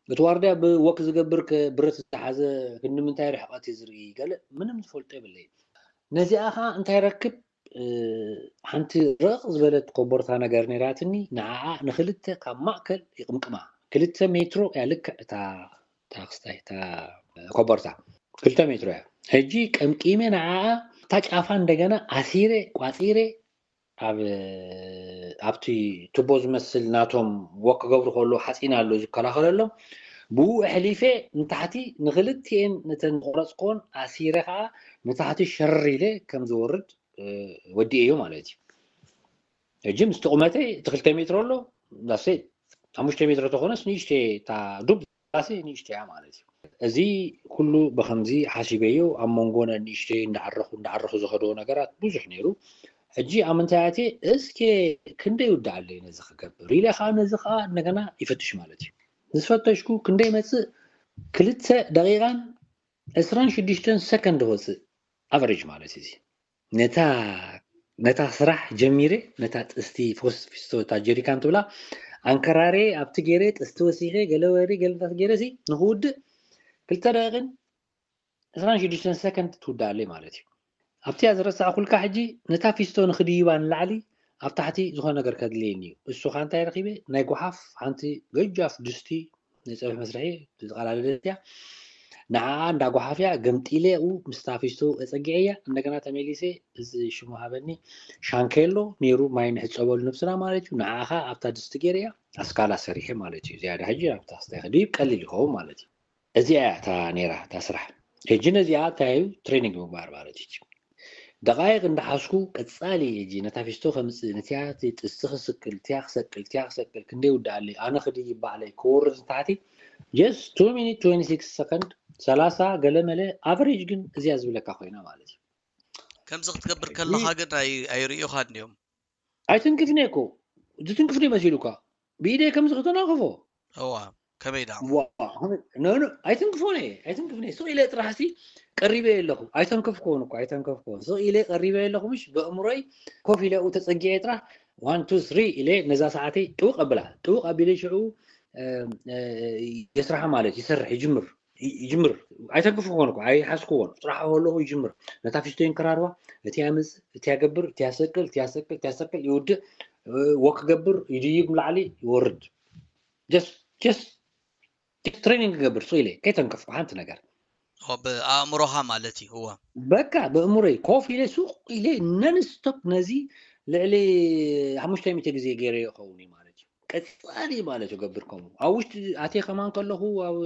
እቲ ዋርድያ ብወክ ዝገብር ከ ብረት ዝተሓዘ ክንዲ ምንታይ ርሕቐት እዩ ዝርኢ ገለ ምንም ዝፈልጦ የብለይን። ነዚኣ ከዓ እንታይ ረክብ ሓንቲ ረቕ ዝበለት ኮቦርታ ነገር ነይራትኒ ንዓኣ ንክልተ ካብ ማእከል ይቕምቅማ ክልተ ሜትሮ እያ ልክዕ እታ ታክስታይ እታ ኮቦርታ ክልተ ሜትሮ እያ። ሕጂ ቀምቂመ ንዓኣ እታ ጫፋ እንደገና ኣሲረ ቋፂረ ኣብ ኣብቲ ቱቦ ዝመስል ናቶም ወክ ክገብሩ ከሎ ሓፂን ኣሎ ዝከላኸለሎም ብኡ ኣሕሊፈ ንታሕቲ ንክልቲኤን ነተን ዝቆረፅኮን ኣሲረ ከዓ ንታሕቲ ሸር ኢለ ከም ዝወርድ ወዲኤዮ ማለት እዩ። ሕጂ ምስቲ ቁመተይ እቲ ክልተ ሜትሮ ኣሎ ዳሴ ሓሙሽተ ሜትሮ ተኾነስ ንእሽተ እታ ዱብ ዳሴ ንእሽተ እያ ማለት እዩ። እዚ ኩሉ ብከምዚ ሓሲበዮ ኣብ መንጎ ንእሽተይ እንዳዓረኹ እንዳዓረኹ ዝኸደዎ ነገራት ብዙሕ ነይሩ። ሕጂ ኣብ ምንታይ ኣትየ እስከ ክንደይ ይውዳኣለይ ነዚ ክገብር ኢለ ከዓ ነዚ ከዓ እንደገና ይፈትሽ ማለት እዩ። ምስ ፈተሽኩ ክንደይ መፅእ ክልተ ደቂቃን ዕስራን ሽዱሽተን ሰከንድ ወፅእ ኣቨሬጅ ማለት እዩ። ነታ ነታ ስራሕ ጀሚረ ነታ ጥስቲ ፎስ ፊስቶ እታ ጀሪካን ትብላ ኣንከራሬ ኣብቲ ገይረ ጥስቲ ወሲኸ ገለ ወሪ ገለታት ገይረ ሲ ንክውድእ ክልተ ደቂቕን ዕስራን ሽዱሽተን ሰከንድ ትውድኣለይ ማለት እዩ። ኣብቲያ ዝረሳዕኩልካ ሕጂ ነታ ፊስቶ ንክድይባ ንላዕሊ ኣብ ታሕቲ ዝኾነ ነገር ከድልየኒ እዩ። እሱ ኸዓ እንታይ ረኺበ? ናይ ጓሓፍ ሓንቲ ገጃፍ ድስቲ ናይ ፀብሒ መስርሒ ዝጠቓላለለት እያ። ንዓኣ እንዳ ጓሓፍያ ገምጢለ ኡ ምስታ ፊስቶ ኣፀጊዐያ። እንደገና ተመሊሰ እዚ ሽሙ ሃበኒ ሻንኬሎ ነይሩ ማይ ንሕፀበሉ ነብስና ማለት እዩ። ንዓኻ ኣብታ ድስቲ ገይረያ ኣስካላ ሰሪሐ ማለት እዩ። ዝያዳ ሕጂ ኣብታ ክስታይ ክድይብ ቀሊል ይኸውን ማለት እዩ። እዚኣ እያ እታ ነይራ እታ ስራሕ። ሕጂ ነዚኣ እንታይ እዩ ትሬኒንግ ምግባር ማለት እዩ። ደቃይቕ እንዳሓዝኩ ቀጻሊ እጂ ነታ ፊስቶ ከምጽእ፣ ነቲያ ጥስቲ ክስቅል፣ ቲያ ክሰቅል፣ ቲያ ክሰቅል፣ ክንደይ ውድኣለይ፣ ኣነ ክድይብ ባዕለይ ክወርድ ንታሕቲ፣ just two minute twenty six ሰከንድ፣ ሰላሳ ገለ መለ ኣቨሬጅ ግን እዚያ ዝብለካ ኮይና ማለት እዩ። ከምዚ ክትገብር ከለኻ ግን ኣይ- ኣይርእዩኻን እዮም። ኣይትንክፍኒ እኮ ዝትንክፍኒ መሲሉካ ብኢደይ ከምዚ ክተናኽፎ እዋ ከመይ ዳ ዋ፣ ኖ፣ ኖ፣ ኣይተንክፎን እየ፣ ኣይተንክፍን እየ። ስቕ ኢለ ጥራሕ ሲ ቀሪበ ኣለኹ። ኣይተንከፍኩዎን እኮ፣ ኣይተንከፍኩዎን። ስቕ ኢለ ቀሪበ ኣለኹ፣ ምሽ ብእምሮይ ኮፍ ኢለ ኣብኡ ተጸጊዐ ጥራሕ ዋን ቱ ስሪ ኢለ ነዛ ሰዓተይ ጥውቕ ኣብላ። ጥውቕ ኣቢለ ሽዑ እ፣ እ፣ የስርሓ ማለት ይሰርሕ፣ ይጅምር፣ ይ- ይጅምር። ኣይተንክፍኩዎን እኮ፣ ኣይሓዝኩዎን። ጥራሕ ኣለኹ ይጅምር። ነታ ፊስቶ ይንከራርዋ፣ እቲ ያምጽ፣ እቲ ያገብር፣ እቲ ያሰቅል፣ እቲ ያሰቅል፣ እቲ ያሰቅል፣ ይውድእ፣ እ፣ ወክ ገብር፣ ይድይብ ንላዕሊ፣ ይወርድ። ጀስት ጀስት ትሬኒንግ ክገብር ሱቕ ኢለ ከይተንከፍኩ ሓንቲ ነገር ኦ፣ ብኣእምሮኻ ማለት እዩ። እዋ በቃ ብእምሮይ ኮፍ ኢለ ሱቕ ኢለ ነን ስቶፕ ነዚ ልዕሊ ሓሙሽተ ሚእቲ ግዜ ገይረ ይኸውን እዩ ማለት እዩ። ቀጻሊ ማለት እዩ ገብር ከምኡ ኣብ ውሽጢ ኣትየ ከማን ከለኹ ኣብ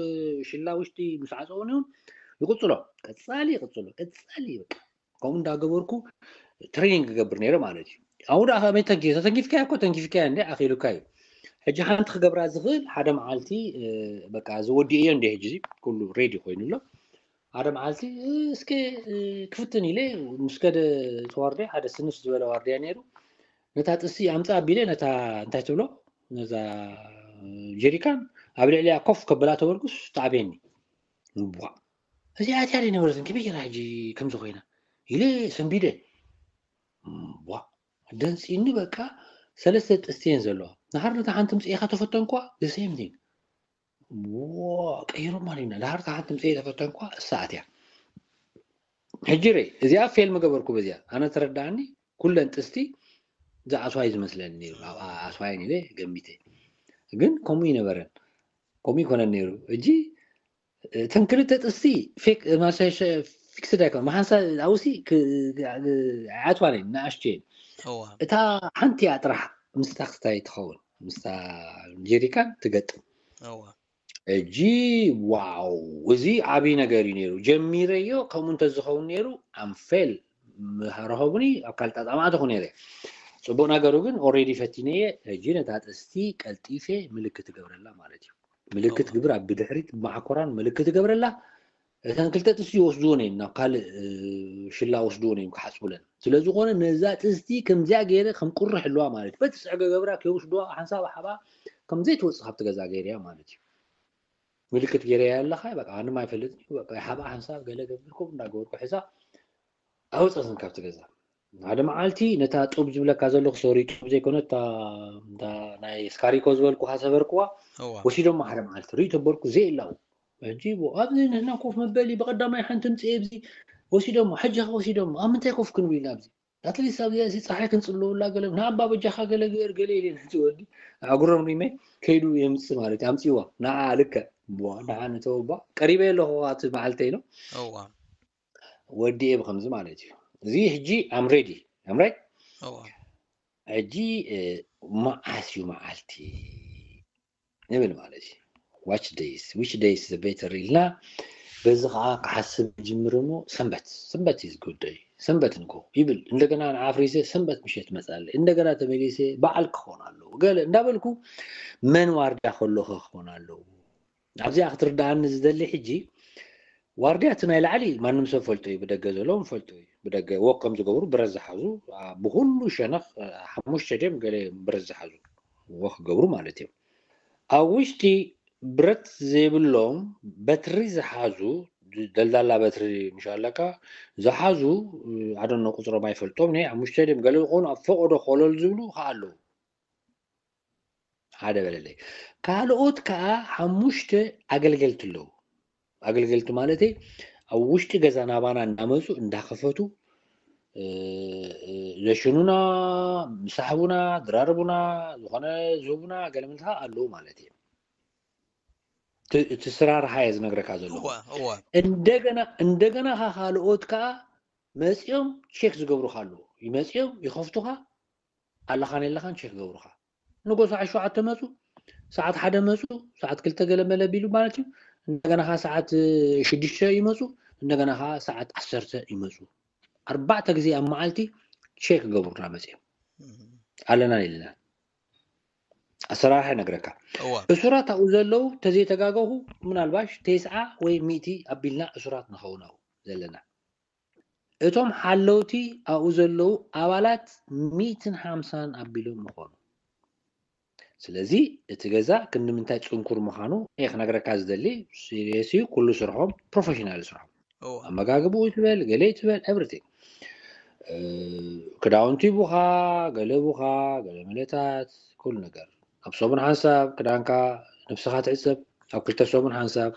ሽላ ውሽጢ ምስ ዓፀውን እውን ይቕፅሎ ቀጻሊ ይቕፅሎ ቀጻሊ በቃ ከምኡ እንዳገበርኩ ትሬኒንግ ክገብር ነይረ ማለት እዩ። ኣብኡ ደኣ ከመይ ተንኪ ተተንኪፍካያ እኮ ተንኪፍካያ እንደ ኣኺሉካ እዩ። ሕጂ ሓንቲ ክገብራ ዝኽእል ሓደ መዓልቲ እ፣ በቃ እዚ ወዲእዮ እንደ ሕጂ እዚ ኩሉ ሬዲ ኮይኑ ኣሎ። ሓደ መዓልቲ እ፣ እስከ እ፣ ክፍትን ኢለ ምስ ከደ ተዋርደ ሓደ ስንፍ ዝበለ ዋርድያ ነይሩ። ነታ ጥስቲ ኣምፃ ኣቢለ ነታ እንታይ ትብሎ ነዛ ጀሪካን ኣብ ልዕሊያ ኮፍ ከበላ ተበልኩስ ተዓብየኒ። ዋ እዚኣ እቲያ ደይነበረትን ከመይ ገይራ ሕጂ ከምዚ ኮይና ኢለ ሰንቢደ። ዋ ደንፂኒ በቃ ሰለስተ ጥስቲ እየን ዘለዋ። ንሓር ነታ ሓንቲ ምፅኢኻ ተፈተንኳ the same thing። ዋ ቀይሩ ማለት ኢና። ንሓር እታ ሓንቲ ምፅኢ ተፈተንኳ እሳ ኣትያ። ሕጂ ርእ እዚኣ ፌል ምገበርኩ በዚኣ ኣነ ተረዳኣኒ። ኩለን ጥስቲ እዛ ኣስዋይ ዝመስለኒ ነይሩ። ኣብኣ ኣስዋይን ኢለ ገሚተ ግን ከምኡ ይነበረን ከምኡ ይኮነን ነይሩ። እጂ እተን ክልተ ጥስቲ ፊክስድ ኣይኮን መሓንሳ ኣውሲ ኣትዋን ናኣሽቱ እየን። እዋ እታ ሓንቲ እያ ጥራሕ ምስታ ክስታይ ትኸውን ምስታ ጀሪካን ትገጥም። እዋ እጂ ዋው እዚ ዓብዪ ነገር እዩ ነይሩ። ጀሚረዮ ከምኡ እንተዝኸውን ነይሩ ኣንፌል ምሃረኸቡኒ ኣብ ካልእ ጣጣማ ኣተኹ ነይረ። ፅቡቅ ነገሩ ግን ኦሬዲ ፈቲነየ። ሕጂ ነታ ጥስቲ ቀልጢፈ ምልክት ትገብረላ ማለት እዩ። ምልክት ግብር ኣብ ብድሕሪት ማዕኮራን ምልክት ትገብረላ። እተን ክልተ ጥስቲ ይወስድዎን እዮም ናብ ካልእ እ፣ ሽላ ወስድዎን እዮም ክሓፅቡለን። ስለዝኾነ ነዛ ጥስቲ ከምዚኣ ገይረ ከም ቁርሕ ኣለዋ ማለት እዩ። በቲ ስዕገ ገብራ ከይወስድዋ ሓንሳብ ሓባ ከምዘይትወፅእ ካብቲ ገዛ ገይረያ ማለት እዩ። ምልክት ገይረያ ኣለኻ በቃ ኣንም ኣይፈልጥን እዩ። በቃ ሓባ ሓንሳብ ገለ ገብርኩም እንዳገበርኩ ሕዛ ኣውፀትን ካብቲ ገዛ። ሓደ መዓልቲ ነታ ጡብ ዝብለካ ዘለኹ ሶሪ ጡብ ዘይኮነ እታ እታ ናይ ስካሪኮ ዝበልኩኻ ሰበርኩዋ። እዋ ወሲዶሞ ሓደ መዓልቲ ርኢ ተበልኩ ዘየላው ሕጂ ኣብዚ ንሕና ኮፍ መበሊ ብቀዳማይ ሓንቲ ምፅእ ኣብዚ ወሲዶሞ ሕጂ ወሲዶሞ ኣብ ምንታይ ኮፍ ክንብል ኢና ኣብዚ ኣትሊስት ኣብዚ እዚ ፀሓይ ክንፅለውላ ገለ ንኣባ በጃኻ ገለ ገር ገለ ኢለ ነቲ ወዲ ኣጉረም ሪመ ከይዱ የምፅእ ማለት እዩ ኣምፅዋ ንዓ ልክዕ ቧ ንዓ ንተወባ ቀሪበ ኣለኹ እቲ መዓልተይ ነው እዋ ወዲኤ ብከምዚ ማለት እዩ። እዚ ሕጂ ኣም ሬዲ ኣም ራይት እዋ ሕጂ እ፣ መዓስ እዩ መዓልቲ ንብል ማለት እዩ። ዋች ደይስ ዊች ደይስ ዘ ቤተር ኢልና በዚ ከዓ ክሓስብ ጅምር እሞ ሰንበት ሰንበት እዩ ዝጉዳይ ሰንበት ንጎ ይብል እንደገና ንዓፍሪሰ ሰንበት ምሸት መፃለ እንደገና ተመሊሰ በዓል ክኾን ኣለዎ ገለ እንዳበልኩ መን ዋርድያ ከሎ ክኾን ኣለዎ ኣብዚኣ ክትርዳኣኒ ዝደሊ ሕጂ ዋርድያ እቲ ናይ ላዕሊ ማንም ሰብ ፈልጦ እዩ ብደገ ዘለዎም ፈልጦ እዩ ብደገ ወክ ከም ዝገብሩ ብረት ዝሓዙ ብኩሉ ሸነኽ ሓሙሽተ ድም ገለ ብረት ዝሓዙ ወክ ክገብሩ ማለት እዮም ኣብ ውሽጢ ብረት ዘይብሎም በትሪ ዝሓዙ ደልዳላ በትሪ ምሽ ኣለካ ዝሓዙ ኣደኖ ቁፅሮም ኣይፈልጦም ናይ ሓሙሽተ ድም ገለ ዝኾኑ ኣብ ፈቆዶ ኮለል ዝብሉ ከዓ ኣለዉ ሓደ በለለይ። ካልኦት ከዓ ሓሙሽተ ኣገልገልቲ ኣለዉ። ኣገልገልቲ ማለተይ ኣብ ውሽጢ ገዛ ናባና እናመፁ እንዳኸፈቱ ዘሽኑና፣ ምሳሕቡና፣ ድራርቡና፣ ዝኾነ ዝህቡና ገለመልታ ኣለዉ ማለት እዩ። እቲ ስራርሓ እየ ዝነግረካ ዘለኹ። እንደገና እንደገና ካ ካልኦት ከዓ መፂኦም ቼክ ዝገብሩካ ኣለዉ። ይመፂኦም ይኸፍቱካ፣ ኣለኻን የለኻን ቼክ ገብሩካ። ንጎ ሰዓት ሸውዓተ መፁ፣ ሰዓት ሓደ መፁ፣ ሰዓት ክልተ ገለ መለ ቢሉ ማለት እዩ። እንደገና ካ ሰዓት ሽዱሽተ ይመፁ፣ እንደገና ካ ሰዓት ዓሰርተ ይመፁ። ኣርባዕተ ግዜ ኣብ መዓልቲ ቼክ ገብሩና መፅኦም ኣለናን የለናን። ኣሰራርሓ ይነግረካ። እሱራት ኣብኡ ዘለዉ ተዘይተጋገኹ ምናልባሽ ተስዓ ወይ ሚእቲ ኣቢልና እሱራት ንኸውን ኣብኡ ዘለና። እቶም ሓለውቲ ኣብኡ ዘለዉ ኣባላት ሚእትን ሓምሳን ኣቢሎም ምኾኑ። ስለዚ እቲ ገዛ ክንዲ ምንታይ ፅንኩር ምዃኑ እየ ክነግረካ ዝደሊ። ሲሪየስ እዩ ኩሉ ስርሖም፣ ፕሮፌሽናል ስርሖም። ኣመጋግብኡ ትበል፣ ገለ ትበል፣ ኤቭሪቲንግ። ክዳውንቲ ይቡኻ፣ ገለ ይቡኻ፣ ገለ መለታት፣ ኩሉ ነገር። ኣብ ሰሙን ሓንሳብ ክዳንካ ነብስኻ ትሕጸብ፣ ኣብ ክልተ ሰሙን ሓንሳብ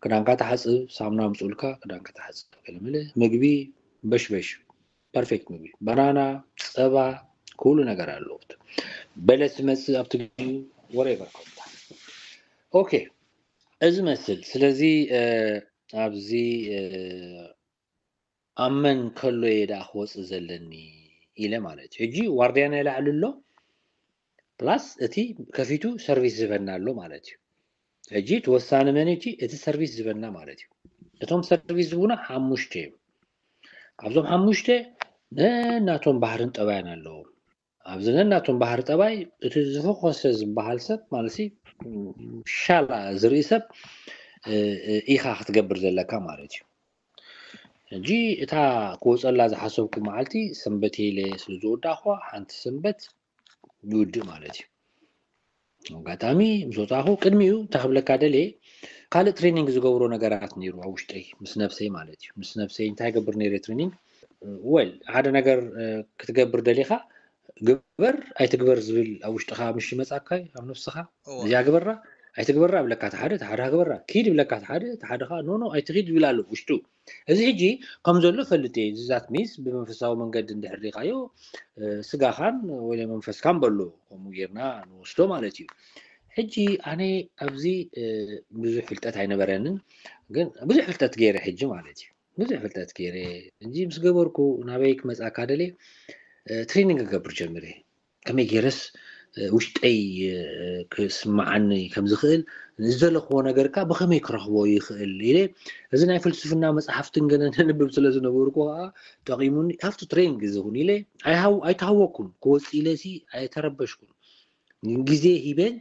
ክዳንካ ትሓጽብ፣ ሳሙና ኣምጽኡልካ ክዳንካ ትሓጽብ። ገለ መለ ምግቢ በሽበሽ፣ ፐርፌክት ምግቢ፣ ባናና፣ ጸባ፣ ኩሉ ነገር ኣለዎ። በለስ ይመጽእ ኣብቲ ግዜኡ፣ ወሬቨር ከምታ። ኦኬ፣ እዚ መስል። ስለዚ ኣብዚ ኣብ መን ከሎ እየ ደኣ ክወፅእ ዘለኒ ኢለ ማለት እዩ። ሕጂ ዋርድያ ናይ ላዕሊ ኣሎ፣ ፕላስ እቲ ከፊቱ ሰርቪስ ዝህበና ኣሎ ማለት እዩ። ሕጂ እቲ ወሳኒ መን እዩ? እቲ ሰርቪስ ዝህበና ማለት እዩ። እቶም ሰርቪስ ዝህቡና ሓሙሽተ እዮም። ካብዞም ሓሙሽተ ነናቶም ባህርን ጠባያን ኣለዎም። ኣብዚ ነናቶም ባህሪ ጠባይ እቲ ዝፈኾሰ ዝበሃል ሰብ ማለት ሻላ ዝርኢ ሰብ ኢኻ ክትገብር ዘለካ ማለት እዩ። ሕጂ እታ ክወፀላ ዝሓሰብኩ መዓልቲ ሰንበት ኢለ ስለ ዝወዳእኳ ሓንቲ ሰንበት ይውድእ ማለት እዩ። ኣጋጣሚ ምስ ወፃኹ ቅድሚኡ እንታይ ክብለካ ደልየ፣ ካልእ ትሬኒንግ ዝገብሮ ነገራት ነይሩ ኣብ ውሽጠይ ምስ ነብሰይ ማለት እዩ። ምስ ነብሰይ እንታይ ገብር ነይረ ትሬኒንግ? ወል ሓደ ነገር ክትገብር ደሊኻ ግበር ኣይትግበር ዝብል ኣብ ውሽጥኻ ምሽ ይመፃካ ኣብ ነብስኻ። እዚኣ ግበራ ኣይትግበራ ብለካ ሓደ ሓደ ግበራ፣ ኪድ ብለካ ሓደ ሓደ ኖ ኖ ኣይትኪድ ይብል ኣሎ ውሽጡ። እዚ ሕጂ ከም ዘሎ ፈልጥ እየ። ዛት ሚንስ ብመንፈሳዊ መንገዲ እንድሕር ሪኻዮ ስጋኻን ወይ መንፈስካን በሎ ከምኡ ጌርና ንወስዶ ማለት እዩ። ሕጂ ኣነ ኣብዚ ብዙሕ ፍልጠት ኣይነበረንን፣ ግን ብዙሕ ፍልጠት ገይረ ሕጂ ማለት እዩ። ብዙሕ ፍልጠት ገይረ ሕጂ ምስ ገበርኩ ናበይ ክመፃካ ደልየ ትሬኒንግ ክገብር ጀምረ። ከመይ ገይረስ ውሽጠይ ክስምዓኒ ከም ዝኽእል፣ ዝደለኽዎ ነገር ከኣ ብኸመይ ክረኽቦ ይኽእል ኢለ፣ እዚ ናይ ፍልስፍና መጽሓፍትን ገለ ነንብብ ስለ ዝነበርኩ ከኣ ጠቒሙኒ። ሃፍቱ ትሬኒንግ ዝኹን ኢለ ኣይተሃወኩን። ክወጽእ ኢለሲ ኣይተረበሽኩን። ግዜ ሂበን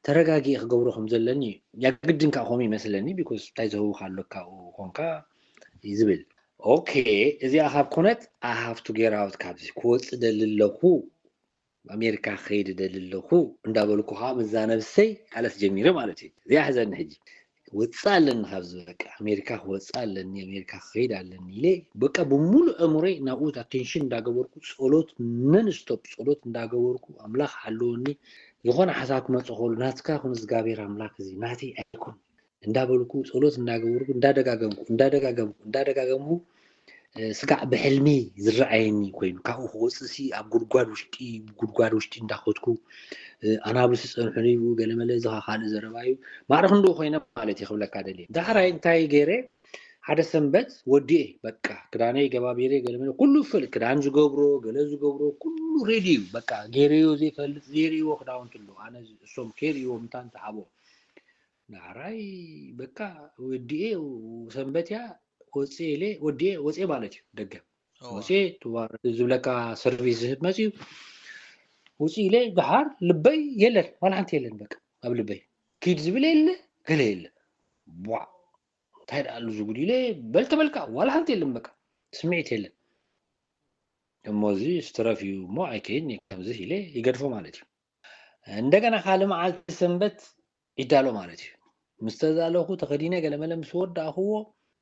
ተረጋጊኤ ክገብሮ ከም ዘለኒ ያግድን ከኣ ከምኡ ይመስለኒ። ቢኮዝ እንታይ ዝህቡካ ኣለካ ኮንካ ዝብል። ኦኬ፣ እዚኣ ካብ ኮነት ኣሃፍቱ ጌራውት ካብዚ ክወጽእ ደሊ ኣለኹ። ኣሜሪካ ክኸይድ እደሊ ኣለኹ እንዳበልኩ ከዓ ምዛ ነብሰይ ቃለስ ጀሚረ ማለት እዩ። እዚኣ ሕዘኒ ሕጂ። ወፅእ ኣለኒ ካብዚ በቃ ኣሜሪካ ክወፅእ ኣለኒ ኣሜሪካ ክኸይድ ኣለኒ ኢለ በቃ ብምሉእ ኣእምሮይ ናብኡ ኣቴንሽን እንዳገበርኩ ጸሎት ነን ስቶፕ ጸሎት እንዳገበርኩ ኣምላኽ ሓለወኒ። ዝኾነ ሓሳብ ክመፅእ ከሉ ናትካ ኩን እግዚኣብሔር ኣምላኽ እዚ ናተይ ኣይኮን እንዳበልኩ ጸሎት እንዳገበርኩ እንዳደጋገምኩ እንዳደጋገምኩ እንዳደጋገምኩ ስጋዕ ብሕልሚ ዝረኣየኒ ኮይኑ ካብኡ ክወፅእሲ ኣብ ጉድጓድ ውሽጢ ጉድጓድ ውሽጢ እንዳኸትኩ ኣናብስ ፀንሑኒ ብኡ ገለመለ እዚ ካልእ ዘረባ እዩ። ማዕረ ክንድኡ ኮይነ ማለት እዩ ክብለካ ደልየ። ዳሕራይ እንታይ ገይረ ሓደ ሰንበት ወዲኤ በቃ ክዳነይ ገባቢረ ገለመለ ኩሉ ፍል ክዳን ዝገብሮ ገለ ዝገብሮ ኩሉ ሬዲ እዩ። በቃ ገይረዮ ዘይፈልጥ ዘይርእይዎ ክዳውንቲ ኣሎ ኣነ እሶም ከይርእይዎም እንታ እንተሃቦ ዳሕራይ በቃ ወዲኤ ሰንበት እያ ወፅእ ኢለ ወዲኤ ወፅእ ማለት እዩ ደገ ወፅእ ዝብለካ ሰርቪስ ዝህብ መፅዩ ውፅእ ኢለ ደሓር ልበይ የለን ዋላ ሓንቲ የለን በቃ ኣብ ልበይ ኪድ ዝብል የለ ገለ የለ ቧዕ እንታይ ደኣ ኣሉ ዝጉድ ኢለ በል ተበልካ ዋላ ሓንቲ የለን በቃ ስምዒት የለን እሞ እዚ ስትረፍ እዩ እሞ ኣይከይድን እየ ከምዚ ኢለ ይገድፎ ማለት እዩ እንደገና ካልእ መዓልቲ ሰንበት ይዳሎ ማለት እዩ። ምስ ተዛለኹ ተኸዲነ ገለመለ ምስ ወዳእኽዎ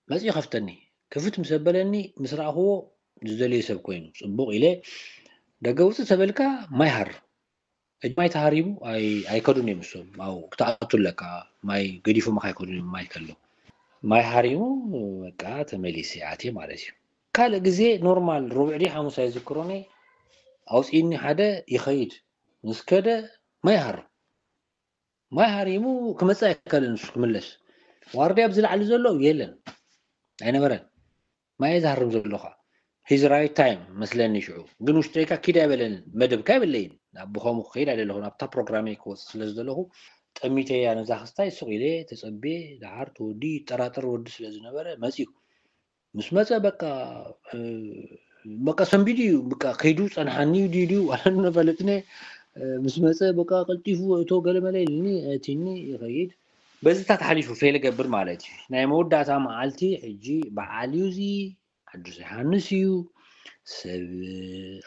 መፂኡ ከፍተኒ። ክፍት ምስ ኣበለኒ ምስ ረኣኽዎ ዝደልዮ ሰብ ኮይኑ ፅቡቕ ኢለ ደገ ውፅእ ተበልካ ማይ ሃር ሕጂ ማይ ተሃሪሙ ኣይከዱን እዮም። እሶም ው ክትኣቱ ኣለካ፣ ማይ ገዲፎም ከይከዱን እዮም። ማይ ከሎ ማይ ሃሪሙ በቃ ተመሊሰ ኣትየ ማለት እዩ። ካልእ ግዜ ኖርማል ሮብዕ ድዩ ሓሙስ ኣይዝክሮን እየ፣ ኣውፅእኒ ሓደ ይኸይድ፣ ምስ ከደ ማይ ሃርም። ማይ ሃሪሙ ክመፅእ ኣይከኣለን፣ ንሱ ክምለስ። ዋርድያ ኣብዚ ላዕሊ ዘሎ የለን፣ ኣይነበረን። ማይ ዝሃርም ዘሎ ከዓ his right time መስለኒ። ሽዑ ግን ውሽጠይካ ኪድ ኣይበለንን፣ መደብካ ኣይበለይን። ናብ ብኸምኡ ክኸይድ ኣይደለኹ፣ ናብታ ፕሮግራመይ ክወፅእ ስለ ዝደለኹ ጠሚተያ ነዛ ክስታይ። ስቕ ኢለ ተፀብየ፣ ደሓር ተወዲ ይጠራጠር ወዲ ስለ ዝነበረ መፅዩ። ምስ መፀ በቃ በቃ ሰንቢዱ እዩ፣ በቃ ከይዱ ጸንሓኒ ድዩ ድዩ ኣነፈለጥነ። ምስ መፀ በቃ ቀልጢፉ እቶ ገለመለ ኢልኒ፣ እቲኒ ይኸይድ። በዚታት ሓሊፉ ፌል ገብር ማለት እዩ። ናይ መወዳእታ መዓልቲ ሕጂ በዓል እዩ፣ እዚ ሓዱስ ዮሃንስ እዩ። ሰብ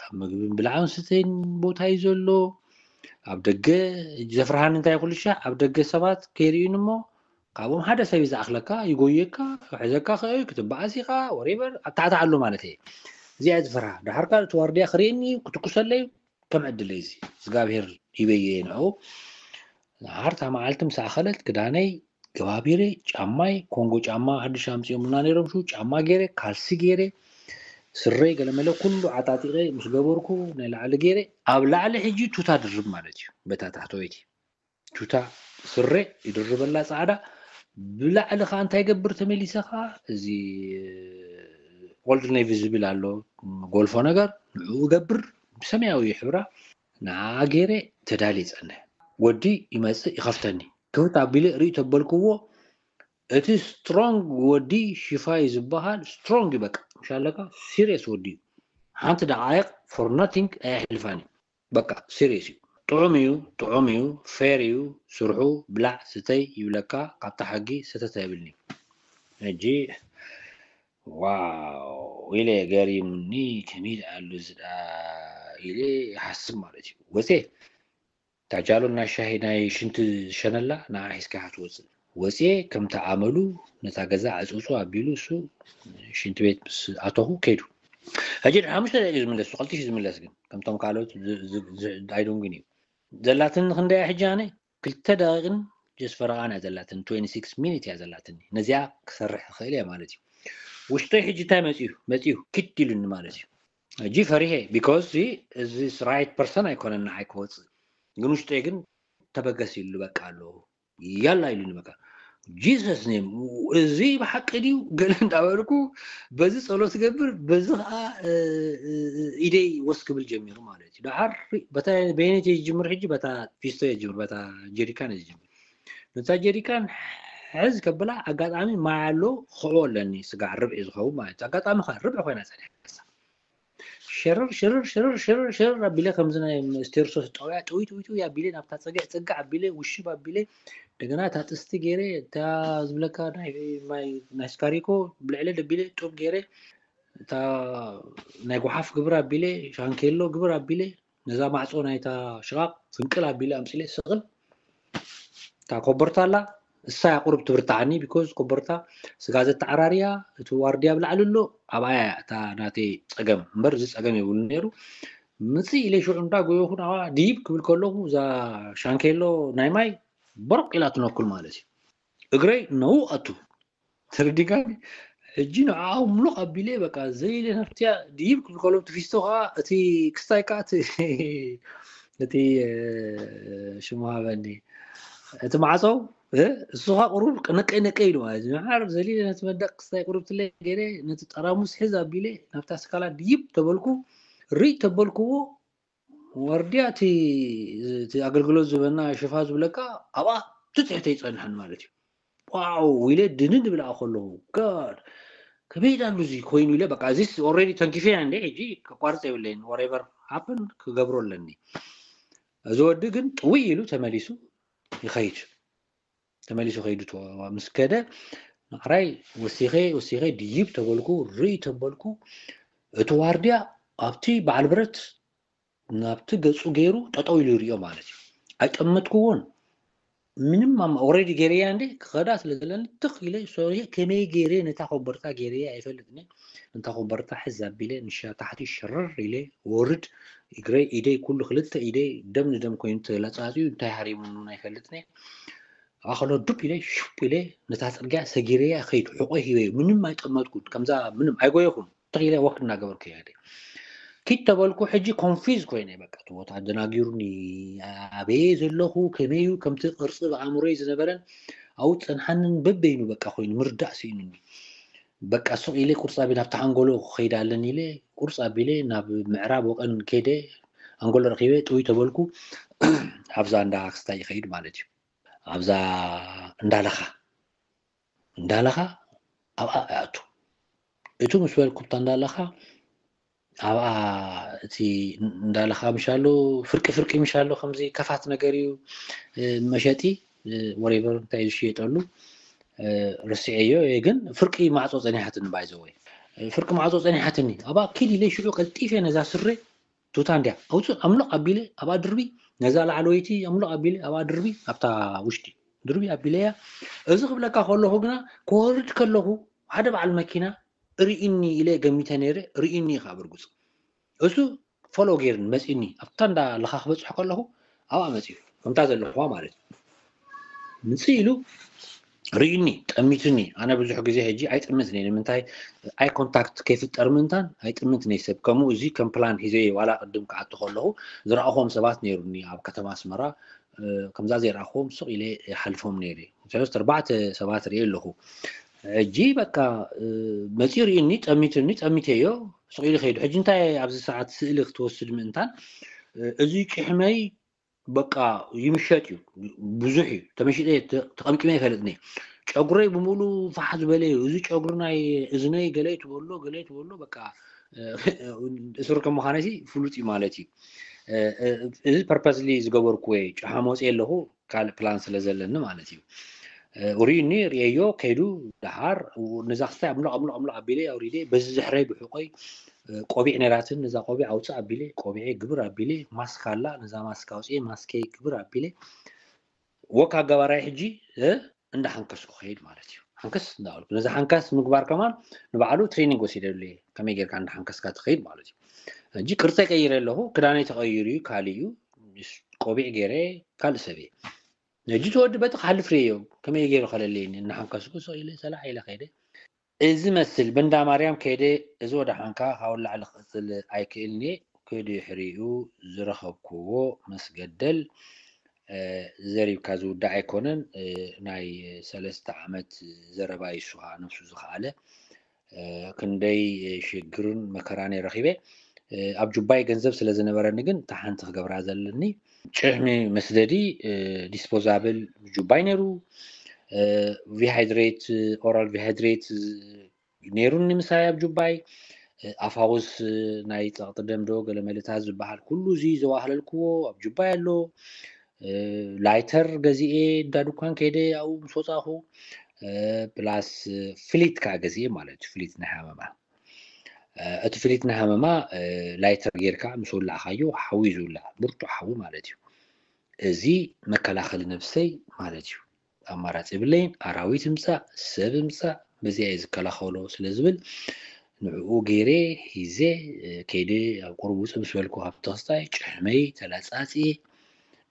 ኣብ ምግብን ብልዓን ስተይን ቦታ እዩ ዘሎ። ኣብ ደገ ዘፍርሃኒ እንታይ ኩልሻ ኣብ ደገ ሰባት ከይርእዩን እሞ ካብኦም ሓደ ሰብ እዩ ዝኣኽለካ፣ ይጎየካ፣ ክሕዘካ ክእል፣ ክትበኣስ ኢኻ፣ ወሬቨር ኣብ ታሕቲ ኣሎ ማለት እየ። እዚኣ ዝፈርሃ። ደሓር ካልእ እቲ ዋርድያ ክርእየኒ እዩ፣ ክትኩሰለይ እዩ። ከም ዕድለይ እዚ እግዚኣብሄር ሂበየ ንዑ። ደሓር እታ መዓልቲ ምስ ኣኸለት ክዳነይ ገባቢረ፣ ጫማይ ኮንጎ ጫማ ሓድሽ ኣምፅኦምና ነይሮም፣ ሽው ጫማ ገይረ፣ ካልሲ ገይረ፣ ስረይ ገለመለ ኩሉ ዓጣጢቐ ምስ ገበርኩ ናይ ላዕሊ ገይረ፣ ኣብ ላዕሊ ሕጂ ቱታ ድርብ ማለት እዩ። በታ ታሕተወይቲ ቱታ ስረ ይድርበላ ፃዕዳ። ብላዕሊ ከዓ እንታይ ገብር ተመሊሰ ከዓ እዚ ኦልድ ኔቪ ዝብል ኣሎ፣ ጎልፎ ነገር፣ ንዕኡ ገብር ብሰማያዊ ሕብራ። ንዓ ገይረ ተዳሊ ይፀንሕ። ወዲ ይመፅእ ይኸፍተኒ። ክፍት ኣቢለ ርኢ ተበልክዎ፣ እቲ ስትሮንግ ወዲ ሽፋይ ዝበሃል ስትሮንግ እዩ። በቃ ምሻለካ ሲሪየስ ወዲ እዩ። ሓንቲ ደቃይቅ ፎር ናቲንግ ኣየሕልፋን እዩ። በቃ ሲሪየስ እዩ። ጥዑም እዩ፣ ጥዑም እዩ፣ ፌር እዩ ስርሑ። ብላዕ ስተይ ይብለካ፣ ካብታ ሕጊ ሰተት ኣይብልኒ። ሕጂ ዋው ኢለ ገሪሙኒ፣ ከመይ ደኣ ኣሎ እዚ ደኣ ኢለ ይሓስብ ማለት እዩ። ወፀ ታጃሎ ናይ ሻሂ ናይ ሽንቲ ዝሸነላ ንዓ ሒዝካ ኢኻ ትወፅእ። ወፅየ ከምቲ ኣመሉ ነታ ገዛ ዕፅውፅው ኣቢሉ እሱ ሽንቲ ቤት ምስ ኣተኹ ከይዱ። ሕጂ ድሕሪ ሓሙሽተ ደቂቕ እዩ ዝምለስ፣ እሱ ቀልጢፉ እዩ ዝምለስ። ግን ከምቶም ካልኦት ዝ- ዝ- ዝ- ኣይዶንግን እዩ ዘላትኒ። ክንደይ ሕጂ ኣነ ክልተ ደቂቕን ጀስ ፈረቓን እያ ዘላትኒ፣ ትዌንቲ ሲክስ ሚኒት እያ ዘላትኒ። ነዚኣ ክሰርሕ ይኽእል እየ ማለት እዩ። ውሽጠይ ሕጂ እንታይ መፅዩ መፅዩ ኪድ ኢሉኒ ማለት እዩ። ሕጂ ፈሪሄ ቢኮዝ እዚ ራይት ፐርሰን ኣይኮነን ንዓይ ክወፅእ፣ ግን ውሽጠይ ግን ተበገስ ኢሉ በቃ ኣሎ ያላ ኢሉኒ በቃ። ጂሰስ ኔም እዚ ብሓቂ ድዩ ገለ እንዳበልኩ በዚ ፀሎት ገብር፣ በዚ ከዓ ኢደይ ወስ ክብል ጀሚሩ ማለት እዩ። ደሓር በየነይቲ ዝጅምር ሕጂ በታ ፊስቶ የጅምር፣ በታ ጀሪካን የጅምር። ነታ ጀሪካን ሕዝ ከብላ ኣጋጣሚ ማይ ኣሎ ክኽዕቦ ኣለኒ፣ ስጋዕ ርብዒ ዝኸውን ማለት እዩ። ኣጋጣሚ ከ ርብዒ ኮይና ፀኒሓ። ሸረር ሸረር ሸረር ሸረር ሸረር ኣቢለ ከምዚ ናይ ስቴርሶስ ጠውያ ጥውይ ጥውይ ጥውይ ኣቢለ ናብታ ፀግዕ ፀግዕ ኣቢለ ውሽብ ኣቢለ እንደገና እታ ጥስቲ ገይረ እታ ዝብለካ ናይ ማይ ናይ ስካሪኮ ብልዕለ ደቢለ ጡብ ገይረ እታ ናይ ጓሓፍ ግብር ኣቢለ ሻንኬሎ ግብር ኣቢለ ነዛ ማዕፆ ናይታ ሽቓቕ ፍንቅል ኣቢለ ኣምፂለ ስቕል እታ ኮበርታ ኣላ እሳ እያ ቁሩብ ትብርትዓኒ ቢኮዝ ኮበርታ ስጋ ዘተዓራርያ እቲ ዋርድያ ኣብ ላዕሊ ኣሎ ኣብኣ እያ እታ ናተይ ፀገም እምበር እዚ ፀገም የብሉ ነይሩ። ምፅእ ኢለ ሽዑ እንዳ ጎየኹ ናብኣ ድይብ ክብል ከለኹ እዛ ሻንኬሎ ናይ ማይ በርቕ ኢላ ትነኩል ማለት እዩ። እግረይ ነዉ ኣቱ ተረዲካኒ። ሕጂ ንዓ ምሉቕ ኣቢለ በቃ ዘይለ ነፍትያ ድይብ ክብል ከሎ ትፊስቶ ከዓ እቲ ክስታይ ከዓ እቲ ሽሙ ሃበኒ እቲ ማዕፀው እሱ ከዓ ቁሩብ ነቀይ ነቀይ ኢሉ ማለት እዩ። ንሓር ዘሊለ ነቲ መዳቅ ክስታይ ቁሩብ ትለ ገይረ ነቲ ጠራሙስ ሕዝ ኣቢለ ናብታ ስካላ ድይብ ተበልኩ። ርኢ ተበልክዎ ወርድያ እቲ ኣገልግሎት ዝበና ሽፋ ዝብለካ ኣብኣ ትትሕተ ይፀንሐን ማለት እዩ። ዋው ኢለ ድንን ብልኣ ከለኹ ጋድ ከመይ ዳሉ እዚ ኮይኑ ኢለ በቃ እዚስ ኦልሬዲ ተንኪፈያ እንደ ሕጂ ከቋርፅ የብለይን ወሬቨር ሃፕን ክገብሮ ኣለኒ። እዚ ወዲ ግን ጥውይ ኢሉ ተመሊሱ ይኸይድ። ተመሊሱ ከይዱ ምስ ከደ ንዕራይ ወሲኸ ወሲኸ ድይብ ተበልኩ ርኢ ተበልኩ እቲ ዋርድያ ኣብቲ በዓል ብረት ናብቲ ገፁ ገይሩ ጠጠው ኢሉ ይሪኦ ማለት እዩ። ኣይጠመትክዎን ምንም ኦልሬዲ ገይረያ እንደ ክኸዳ ስለ ዘለኒ ትኽ ኢለ ሶርየ ከመይ ገይረ ነታ ኮበርታ ገይረያ ኣይፈልጥኒ። ነታ ኮበርታ ሕዝ ኣቢለ ንሻ ታሕቲ ሽርር ኢለ ወርድ እግረይ ኢደይ ኩሉ ክልተ ኢደይ ደም ንደም ኮይኑ ተላፃፂዩ እንታይ ሃሪሙኒ ኣይፈልጥን እየ። ኣኸሎ ዱብ ኢለ ሽፕ ኢለ ነታ ፅርግያ ሰጊረያ ከይድ ሕቆይ ሂበ ምንም ኣይጠመጥኩን ከምዛ ምንም ኣይጎየኹን ተኺለ ወክ እናገበርኩ ይኸደ ኪድ ተበልኩ ሕጂ ኮንፊዝ ኮይነ በቃ እቲ ቦታ ኣደናጊሩኒ ኣበየ ዘለኹ ከመዩ ከምቲ ቅርፂ ብኣእምሮይ ዝነበረን ኣብኡ ፀንሓንን በበይኑ በቃ ኮይኑ ምርዳእ ስኢኑኒ በቃ ሱቕ ኢለ ቁርፂ ኣቢለ ኣብቲ ሓንጎሎ ክኸይድ ኣለኒ ኢለ ቁርፂ ኣቢለ ናብ ምዕራብ ወቐን ከይደ ኣንጎሎ ረኺበ ጥውይ ተበልኩ ኣብዛ እንዳ ክስታይ ይኸይድ ማለት እዩ ኣብዛ እንዳለኻ እንዳለኻ ኣብኣ ይኣቱ እቱ ምስ በልኩ ኣብታ እንዳለኻ ኣብኣ እቲ እንዳለኻ ምሻሎ ፍርቂ ፍርቂ ምሻሎ ከምዚ ከፋት ነገር እዩ መሸጢ ወሬቨር እንታይ ዝሽየጠሉ ርስዐዮ ግን ፍርቂ ማዕፆ ፀኒሓትኒ ባይዘወይ ፍርቂ ማዕፆ ፀኒሓትኒ ኣብኣ ኪድ ኢለ ሽዑ ቀልጢፈ ነዛ ስረ ቱታ እንድያ ኣውፅእ ኣምሎቕ ኣቢለ ኣብኣ ድርቢ ነዛ ላዕለወይቲ ኣምሎቕ ኣቢለ ኣብኣ ድርቢ ኣብታ ውሽጢ ድርቢ ኣቢለያ እዚ ክብለካ ከለኹ ግና ክወርድ ከለኹ ሓደ በዓል መኪና ርኢኒ ኢለ ገሚተ ነይረ ርኢኒ ካብ ርጉፅ እሱ ፎሎ ገይርኒ መፂኒ ኣብታ እንዳ ለኻ ክበፅሑ ከለኹ ኣብኣ መፂኡ ከምታ ዘለኹዋ ማለት ምፅእ ኢሉ ርኢኒ ጠሚትኒ ኣነ ብዙሕ ግዜ ሕጂ ኣይጥምትን እየ ንምንታይ ኣይ ኮንታክት ከይፍጠር ምንታን ኣይጥምትን እየ ሰብ ከምኡ እዚ ከም ፕላን ሒዘ ዋላ ቅድም ክኣቱ ከለኹ ዝረኣኹዎም ሰባት ነይሩኒ ኣብ ከተማ ኣስመራ ከምዛ ዘይረኣኹዎም ሱቕ ኢለ ይሓልፎም ነይረ ሰለስተ ኣርባዕተ ሰባት ርኤ ኣለኹ ሕጂ በቃ መፂኡ ርኢኒ ጠሚትኒ ጠሚተዮ ሱቕ ኢሉ ከይዱ ሕጂ እንታይ ኣብዚ ሰዓት ስእሊ ክትወስድ ምእንታን እዚ ጭሕመይ በቃ ይምሸጥ እዩ ብዙሕ እዩ ተመሽጠ ተቐምቂመ ይፈልጥኒ ጨጉረይ ብምሉ ፋሕ ዝበለ እዩ እዚ ጨጉሪ ናይ እዝነይ ገለ ትበሎ ገለ ትበሎ በቃ እስር ከም ምዃነሲ ፍሉጥ እዩ ማለት እዩ እዚ ፐርፐስሊ ዝገበርኩ ወይ ጭሓ መፅእ ኣለኹ ካልእ ፕላን ስለ ዘለኒ ማለት እዩ ሪኒ ርየዮ ከይዱ ደሃር ነዛ ክስታይ ኣምሎ ኣምሎ ኣምሎ ኣቢለ ኣውሪደ በዚ ዝሕረይ ብሕቆይ ቆቢዕ ነራትን ነዛ ቆቢዕ ኣውፅእ ኣቢለ ቆቢዐ ግብር ኣቢለ ማስክ ኣላ ነዛ ማስክ ኣውፅኤ ማስከይ ግብር ኣቢለ ወካ ኣጋባራይ ሕጂ እንዳሓንከስኩ ከይድ ማለት እዩ ሓንከስ እንዳበልኩ ነዚ ሓንካስ ምግባር ከማን ንባዕሉ ትሬኒንግ ወሲደሉ እየ ከመይ ጌርካ እንዳሓንከስካ ትኸይድ ማለት እዩ ሕጂ ቅርፀ ቀይረ ኣለኹ ክዳነይ ተቐይሩ እዩ ካልእ እዩ ቆቢዕ ገይረ ካልእ ሰብ እየ ሕጂ ተወዲ በቲ ክሓልፍ ርእዮ ከመይ ገይሩ ከለለየኒ እናሓንከስኩ ስቕ ኢለ ሰላሕ ኢለ ከይደ እዚ መስል በንዳ ማርያም ከይደ እዚ ወደ ሓንካ ካብ ላዕሊ ክቕፅል ኣይክእልኒ ክድሕሪኡ ዝረኸብክዎ መስገደል ዘሪብካ ዝውዳእ ኣይኮነን ናይ ሰለስተ ዓመት ዘረባ ይሱሃ ነብሱ ዝኸኣለ ክንደይ ሽግርን መከራን ረኺበ ኣብ ጁባይ ገንዘብ ስለ ዝነበረኒ ግን እታ ሓንቲ ክገብራ ዘለኒ ጭሕሚ መስደዲ ዲስፖዛብል ጁባይ ነይሩ ቪሃይድሬት ኦራል ቪሃይድሬት ነይሩኒ ምሳይ ኣብ ጁባይ ኣፋውስ ናይ ፀቕጢ ደምዶ ገለመልታት ዝበሃል ኩሉ እዚ ዘዋህለልክዎ ኣብ ጁባይ ኣሎ ላይተር ገዚኤ እንዳ ድኳን ከይደ ኣብኡ ምስ ወፃኹ ፕላስ ፍሊት ከዓ ገዚኤ ማለት እዩ ፍሊት ናይ ሃመማ እቲ ፍሊት ናይ ሃመማ ላይተር ጌርካ ምስ ወላዕካዮ ሓዊ ዝውላዕ ብርቱ ሓዊ ማለት እዩ እዚ መከላኸሊ ነብሰይ ማለት እዩ ኣማራፂ የብለይን ኣራዊት ምፃእ ሰብ ምፃእ በዚኣ እየ ዝከላኸሎ ስለ ዝብል ንዕኡ ገይረ ሂዘ ከይደ ኣብ ቁሩብ ውፅእ ምስ በልኩ ካብ ተኽስታይ ጭሕመይ ተላፃፂ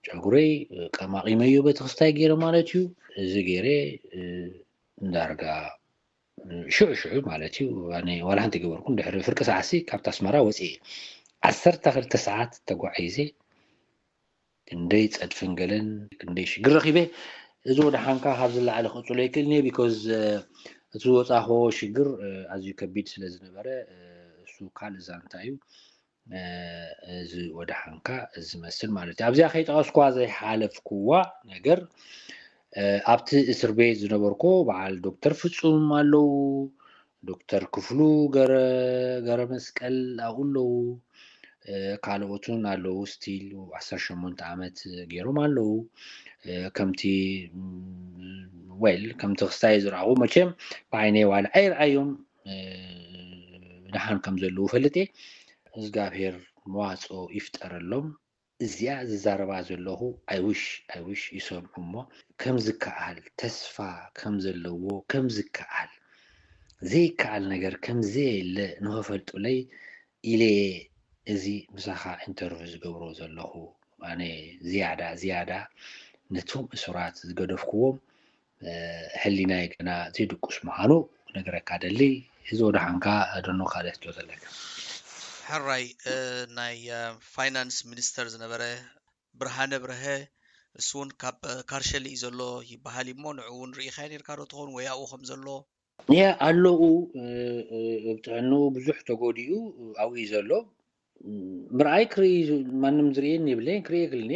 ጨጉረይ ቀማቒመዮ በቲ ክስታይ ገይረ ማለት እዩ እዚ ገይረ እንዳርጋ ሽዑ ሽዑ ማለት እዩ ዋላ ሓንቲ ገበርኩ ድሕሪ ፍርቂ ሰዓሲ ካብቲ ኣስመራ ወፂ ዓሰርተ ክልተ ሰዓት ተጓዒዘ ክንደይ ፀድፍን ገለን ክንደይ ሽግር ረኪበ እዚ ወደ ሓንካ ካብ ዝለዓለ ክቅፅሎ ይክእል ኒ ቢኮዝ እቲ ዝወፃኽዎ ሽግር ኣዝዩ ከቢድ ስለ ዝነበረ እሱ ካልእ ዛንታ እዩ እዚ ወደ ሓንካ ዝመስል ማለት እዩ ኣብዚኣ ከይጠቀስኩዋ ዘይሓለፍኩዋ ነገር ኣብቲ እስር ቤት ዝነበርኩ በዓል ዶክተር ፍፁም ኣለዉ ዶክተር ክፍሉ ገረ መስቀል ኣብኡ ኣለዉ ካልኦትን ኣለዉ ስቲል ዓሰርተ ሸሞንተ ዓመት ገይሮም ኣለዉ ከምቲ ወል ከምቲ ክስታይ ዝረኣኹ መቸም ብዓይነይ ዋላ ኣይረኣዮም ደሓን ከም ዘለዉ ፈልጥ እየ እግዚኣብሔር መዋፅኦ ይፍጠረሎም እዚኣ ዝዛረባ ዘለኹ ኣይውሽ ኣይውሽ ይሰምዑ እሞ ከም ዝከኣል ተስፋ ከም ዘለዎ ከም ዝከኣል ዘይከኣል ነገር ከም ዘየለ ንኸፈልጡለይ ኢለ እዚ ምሳኻ ኢንተርቪው ዝገብሮ ዘለኹ ኣነ ዝያዳ ዝያዳ ነቶም እሱራት ዝገደፍክዎም ሕሊናይ ገና ዘይድቁስ ምዃኑ ክነግረካ ደሊ። እዚ ወደሓንካ ደኖ ካልእ ሕቶ ዘለካ? ሕራይ፣ ናይ ፋይናንስ ሚኒስተር ዝነበረ ብርሃነ ብርሀ፣ እሱ እውን ካብ ካርሸሊ እዩ ዘሎ ይበሃል እሞ፣ ንዑ እውን ርኢኻዮ ነርካ ዶ ትኸውን ወይ ኣብኡ ከም ዘሎ? ያ ኣለኡ። እ፣ እ፣ ብ ጥዕንኡ ብዙሕ ተጎዲኡ ኣብኡ እዩ ዘሎ። ም፣ ምርኣይ ክርኢ ዝ-፣ ማንም ዝርእየኒ የብለይን፣ ክርኢ የግልኒ።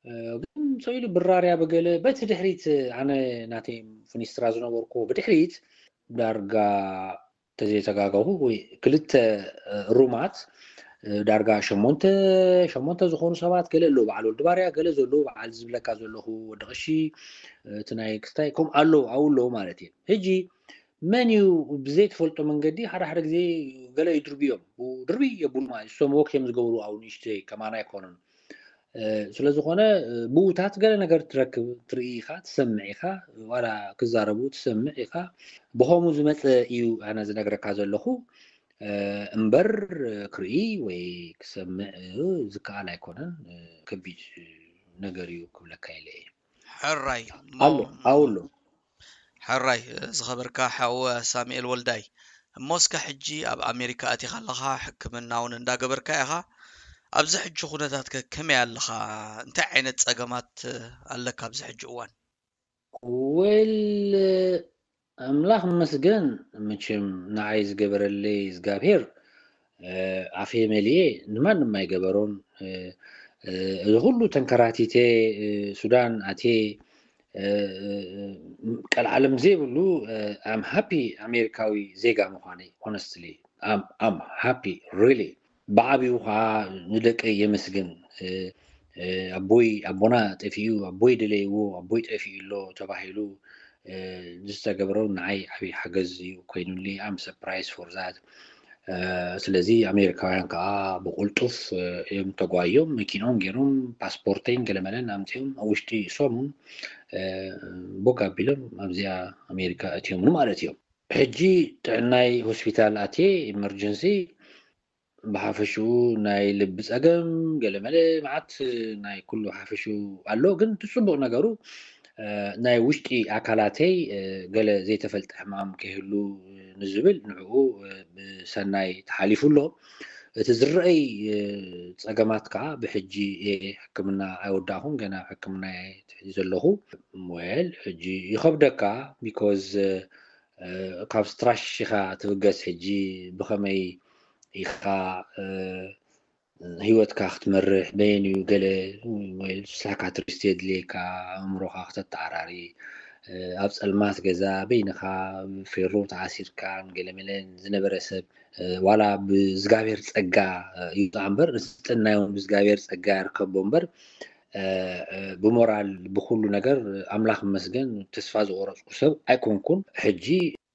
እ፣ ግን ሰው ኢሉ ብራርያ ብገለ በቲ ድሕሪት ኣነ ናተይ ፍኒስትራ ዝነበርኩ ብድሕሪት ዳርጋ ተዘይተጋገኹ ወይ ክልተ እ፣ ሩማት እ፣ ዳርጋ ሸሞንተ ሸሞንተ ዝኾኑ ሰባት ገለ ኣለዉ፣ በዓል ወልዲ ባርያ ገለ ዘለዉ፣ በዓል ዝብለካ ዘለኹ ወዲ ቀሺ እ፣ እቲ ናይ ክስታይ ከምኡ ኣለዉ፣ ኣብኡ ኣለዉ ማለት እዩ። ሕጂ መን እዩ ብዘይትፈልጦ መንገዲ ሓደ ሓደ ግዜ ገለ ይድርብዮም፣ ድርብይ የብሉ ማለት እዩ። እሶም ወክ እዮም ዝገብሩ፣ ኣብ ንእሽተይ ከማና ኣይኮኑን። እ፣ ስለ ዝኾነ እ፣ ብኡታት ገለ ነገር ትረክብ፣ ትርኢ ኢኻ፣ ትሰምዕ ኢኻ፣ ዋላ ክዛረቡ ትሰምዕ ኢኻ። ብኸምኡ ዝመጸ እዩ ኣነ ዝነግረካ ዘለኹ እ፣ እምበር እ፣ ክርኢ ወይ ክሰምዕ እ፣ ዝከኣል ኣይኮነን። እ፣ ከቢድ ነገር እዩ ክብለካ ኢለ እየ። ሕራይ እሞ ኣሎ ኣብኡ ኣሎ። ሕራይ፣ ዝኸበርካ ሓው ሳሙኤል ወልዳይ፣ እሞ እስከ ሕጂ ኣብ ኣሜሪካ ኣቲኻ ኣለኻ፣ ሕክምና እውን እንዳገበርካ ኢኻ። ኣብዚ ሕጂ ኩነታትከ ከመይ ኣለኻ? እንታይ ዓይነት ጸገማት ኣለካ ኣብዚ ሕጂ እዋን? ወል ኣምላኽ መስገን፣ መቸም ንዓይ ዝገበረለይ እግዚኣብሔር እ፣ ኣፌ መሊኤ ንማንም ኣይገበሮን። እ፣ እ፣ እዚ ኩሉ ተንከራቲተ እ፣ ሱዳን ኣትየ እ፣ እ፣ እ፣ ቀልዓለም ዘይብሉ ኣም ሃፒ ኣሜሪካዊ ዜጋ ምዃነይ። Honestly ኣም ሃፒ ሪሊ። ብዓብዩ ከዓ ንደቀይ የመስግን። እ፣ እ፣ ኣቦይ ኣቦና ጠፊኡ፣ ኣቦይ ደለይዎ፣ ኣቦይ ጠፊኡ ኣሎ ተባሂሉ እ፣ ዝተገብረ ንዓይ ዓብዪ ሓገዝ እዩ ኮይኑኒ። ኣም ሰርፕራይዝ ፎር ዛት። ስለዚ ኣሜሪካውያን ከዓ ብቁልጡፍ እ፣ እዮም ተጓዮም፣ መኪኖም ገይሮም ፓስፖርተይን ገለመለን ኣምፅኦም ኣብ ውሽጢ ሰሙን እ፣ ቦግ ኣቢሎም ኣብዚኣ ኣሜሪካ እትዮምኒ ማለት እዮም። ሕጂ ጥዕናይ ሆስፒታል ኣትየ ኢመርጀንሲ ብሓፈሽኡ ናይ ልቢ ጸገም ገለመለ መዓት ናይ ኩሉ ሓፈሽኡ ኣሎ። ግን እቲ ጽቡቕ ነገሩ እ፣ ናይ ውሽጢ ኣካላተይ እ፣ ገለ ዘይተፈልጠ ሕማም ከይህሉ ንዝብል ንዕኡ እ፣ ብሰናይ ተሓሊፉ ኣሎ። እቲ ዝረኣይ እ፣ ጸገማት ከዓ ብሕጂ እየ ሕክምና ኣይወዳእኹን፣ ገና ሕክምና እየ ትሕዚ ዘለኹ። ወል ሕጂ ይኸብደካ ቢኮዝ እ፣ ካብ ስትራሽ ኢኻ ትብገስ። ሕጂ ብኸመይ ኢኻ እ፣ ህይወትካ ክትመርሕ፣ በየን እዩ ገለ ወይ ንስኻ ትሪስት የድልየካ፣ ኣእምሮኻ ክተተዓራሪ እ፣ ኣብ ጸልማት ገዛ በይንኻ ፌሮ ተዓሲርካን ገለመለን ዝነበረ ሰብ እ፣ ዋላ ብእዝጋብሔር ጸጋ እ፣ ይውጣ እምበር ንስጥናዮም ብእዝጋብሔር ጸጋ ይርከቦ እምበር እ፣ እ፣ ብሞራል ብኩሉ ነገር ኣምላኽ ይመስገን ተስፋ ዝቆረጽኩ ሰብ ኣይኮንኩን። ሕጂ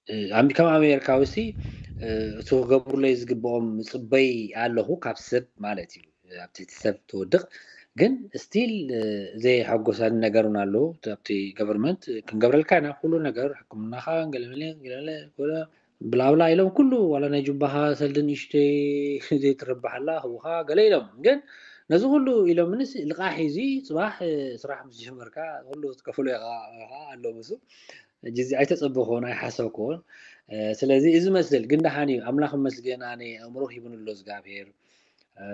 እ፣ ኣም- ከም ኣሜሪካዊ ሲ እ፣ እቲ ክገብሩለይ ዝግብኦም ምጽበይ ኣለኹ ካብ ሰብ ማለት እዩ። ኣብቲ እቲ ሰብ ትወድቕ ግን ስቲል እ፣ ዘየሐጎሰኒ ነገር እውን ኣለዉ። ኣብቲ ገቨርንመንት ክንገብረልካ ኢና ኩሉ ነገር ሕክምናኻ ገለመለ ገለመለ ገለ ብላብላ ኢሎም ኩሉ ዋላ ናይ ጁባኻ ሰልዲ ንእሽተይ ዘይትረብሓላ ህቡኻ ገለ ኢሎም ግን ነዚ ኩሉ ኢሎምንስ ልቓሕ እዚ ጽባሕ እ፣ ስራሕ ምስ ጀመርካ ኩሉ ክትከፍሎ ኢኻ ኢኻ ኣሎ ምስ ሕጂ እዚ ኣይተጸበኹን ኣይሓሰብኩን። እ፣ ስለዚ እዚ መስል ግን ደሓን እዩ። ኣምላኽ ይመስገን ኣነ ኣእምሮ ሂቡኒ ኣሎ እግዚኣብሔር። እ፣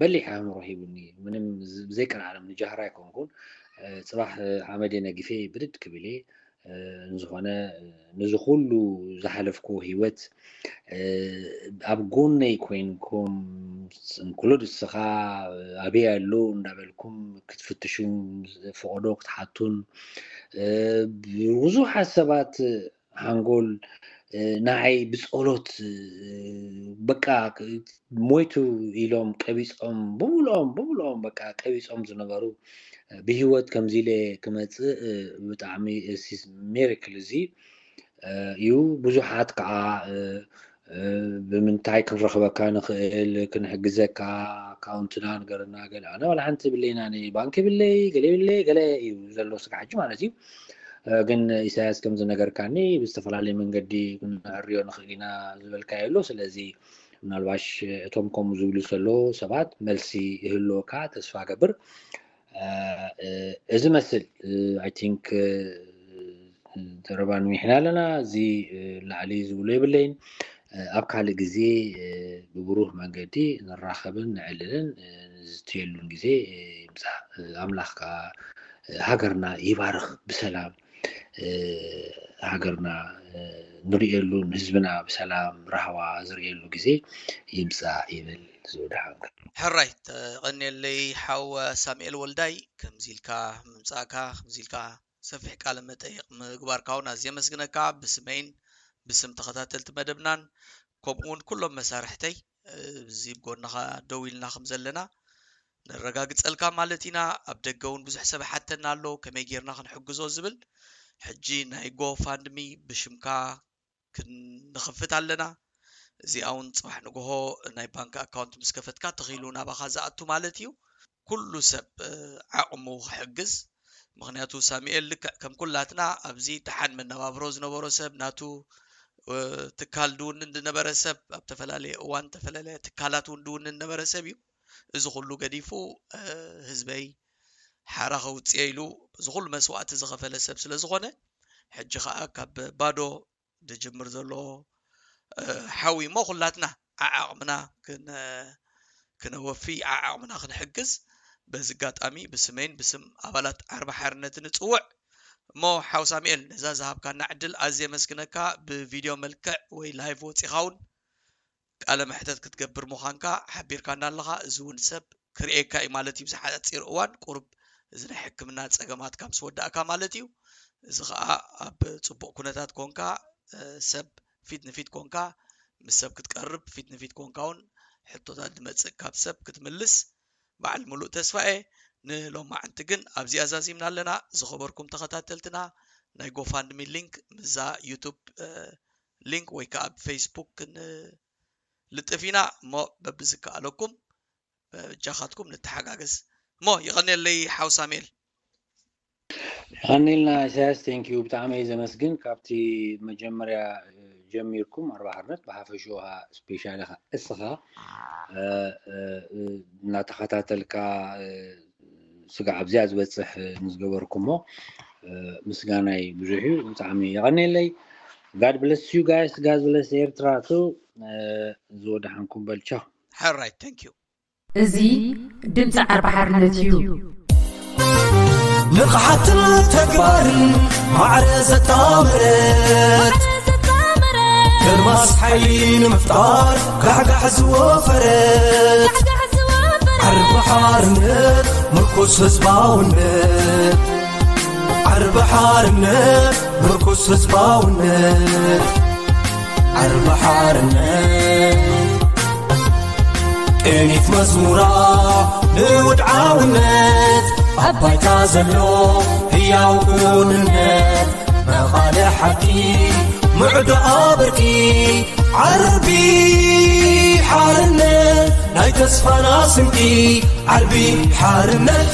በሊሕ ኣእምሮ ሂቡኒ። ምንም ዝ-፣ ብዘይ ቀልዓለም ንጃህራ ኣይኮንኩን። እ፣ ጽባሕ እ፣ ሓመደ ነጊፌ ብድድ ክብል እየ። እ፣ ንዝኾነ እ፣ ንዚ ኩሉ ዝሓለፍኩ ህይወት እ፣ ኣብ ጎነይ ኮይንኩም እንክሉድ እስኻ ኣበይ ኣሎ እንዳበልኩም ክትፍትሹ ፈቐዶ ክትሓቱን እ፣ ብዙሓት ሰባት ሓንጎል እ፣ ንዓይ ብጸሎት እ፣ በቃ ክ- ሞይቱ ኢሎም ቀቢጾም ብምልኦም ብምልኦም በቃ ቀቢጾም ዝነበሩ እ፣ ብህይወት ከምዚ ኢለ ክመጽእ እ፣ ብጣዕሚ እ፣ ሲስ ሜሪክል እዚ እ፣ እዩ። ብዙሓት ከዓ እ፣ እ፣ ብምንታይ ክንረኽበካ ንኽእል፣ ክንሕግዘካ፣ ኣካውንትና ንገረና፣ ገለ። ኣነ ዋላ ሓንቲ የብለይን፣ ኣነ ባንክ የብለይ፣ ገለ የብለይ፣ ገለ እዩ ዘሎ ስጋዕ ሕጂ ማለት እዩ። እ፣ ግን ኢሳያስ ከም ዝነገርካኒ ብዝተፈላለየ መንገዲ ክንዕርዮ ንኽእል ኢና ዝበልካዮ ኣሎ። ስለዚ ምናልባሽ እቶም ከምኡ ዝብሉ ዘለዉ ሰባት መልሲ ይህልወካ ተስፋ ገብር። እዚ መስል I think ዘረባ ንሚሕና ኣለና። እዚ ላዕሊ ዝብሎ የብለይን። ኣብ ካልእ ግዜ ብብሩህ መንገዲ ንራኸብን ንዕልልን ንዝትየሉን ግዜ ይምፃእ። ኣምላኽ ከዓ ሃገርና ይባርኽ ብሰላም። ሃገርና ንርእየሉን ህዝብና ብሰላም ራህዋ ዝርእየሉ ግዜ ይምፃእ ይብል ዝወድሓንካ። ሕራይ ተቐንየለይ ሓው ሳሙኤል ወልዳይ፣ ከምዚ ኢልካ ምምፃእካ፣ ከምዚ ኢልካ ሰፊሕ ቃለ መጠይቕ ምግባርካ እውን ኣዝየ ኣመስግነካ። ብስመይን ብስም ተኸታተልቲ መደብናን ከምኡ እውን ኩሎም መሳርሕተይ እዚ ጎንኻ ደው ኢልና ከም ዘለና ነረጋግፀልካ ማለት ኢና። ኣብ ደገ እውን ብዙሕ ሰብ ሓተና ኣሎ ከመይ ጌርና ክንሕግዞ ዝብል። ሕጂ ናይ ጎፋንድሚ ብሽምካ ክንኸፍት ኣለና። እዚኣ እውን ፅባሕ ንግሆ ናይ ባንክ ኣካውንት ምስ ከፈትካ ተኺሉ ናባኻ ዝኣቱ ማለት እዩ። ኩሉ ሰብ ዓቕሙ ክሕግዝ። ምክንያቱ ሳሙኤል ልክዕ ከም ኩላትና ኣብዚ ደሓን መነባብሮ ዝነበሮ ሰብ ናቱ ትካል ድውንን ዝነበረ ሰብ ኣብ ተፈላለየ እዋን ዝተፈላለየ ትካላት እውን ድውንን ነበረ ሰብ እዩ። እዚ ኩሉ ገዲፉ ህዝበይ ሓራ ከውፅኤ ኢሉ እዚ ኩሉ መስዋእቲ ዝኸፈለ ሰብ ስለ ዝኾነ ሕጂ ከዓ ካብ ባዶ ዝጅምር ዘሎ ሓዊ እሞ ኩላትና ዓዓቕምና ክነወፊ ዓዓቕምና ክንሕግዝ በዚ ኣጋጣሚ ብስመይን ብስም ኣባላት ዓርቢ ሓርነት ንፅውዕ። እሞ ሓው ሳሙኤል ነዛ ዝሃብካና ዕድል ኣዝየ የመስግነካ። ብቪድዮ መልክዕ ወይ ላይቭ ወፂኻ እውን ቃለ መሕተት ክትገብር ምዃንካ ሓቢርካና ኣለኻ። እዚ እውን ሰብ ክርእየካ እዩ ማለት እዩ። ብዝሓፂር እዋን ቁሩብ እዚ ናይ ሕክምና ፀገማትካ ምስ ወዳእካ ማለት እዩ። እዚ ከዓ ኣብ ፅቡቕ ኩነታት ኮንካ ሰብ ፊት ንፊት ኮንካ ምስ ሰብ ክትቀርብ ፊት ንፊት ኮንካ እውን ሕቶታት ዝመፅእ ካብ ሰብ ክትምልስ በዓል ሙሉእ ተስፋ እየ። ንሎማዓንቲ ግን ኣብዚኣ ዛዚምና ኣለና። ዝኸበርኩም ተኸታተልትና ናይ ጎፋንድሚ ሊንክ ምስዛ ዩቱብ ሊንክ ወይ ከዓ ኣብ ፌስቡክ ክንልጥፍ ኢና እሞ በብዝከኣለኩም በጃኻትኩም ንተሓጋገዝ እሞ ይቐንየለይ ሓው ሳሙኤል። ይቐንየልና ኢሳያስ፣ thank you፣ ብጣዕሚ እየ ዘመስግን። ካብቲ መጀመርያ ጀሚርኩም ኣርባ ሓርነት ብሓፈሽኡ ከዓ ስፔሻሊ ከዓ እስኻ እናተኸታተልካ ስጋዕ ኣብዚኣ ዝበፅሕ ንዝገበርኩሞ ምስጋናይ ብዙሕ እዩ። ብጣዕሚ የቐንየለይ። God bless you guys, God bless ኤርትራ too። ዝወደሓንኩም በል ቻው። ሕራይ thank you። እዚ ድምፂ ዓርቢ ሓርነት እዩ። ንቕሓትን ተግባርን ማዕረ ዘጣመረት ከርማስ ሓይሊ ንምፍጣር ጋሕጋሕ ዝወፈረት ዓርቢ ሓርነት ምርኩስ ህዝባውነት ዓርቢ ሓርነት ምርኩስ ህዝባውነት ዓርቢ ሓርነት ቅኒት መዝሙራ ንውድዓውነት ኣብ ባይታ ዘሎ ህያው ክውንነት መቓልሕ ሓቂ ምዕዶ ኣበርቂ ዓርቢ ሓርነት ናይ ተስፋና ስንቂ ዓርቢ ሓርነት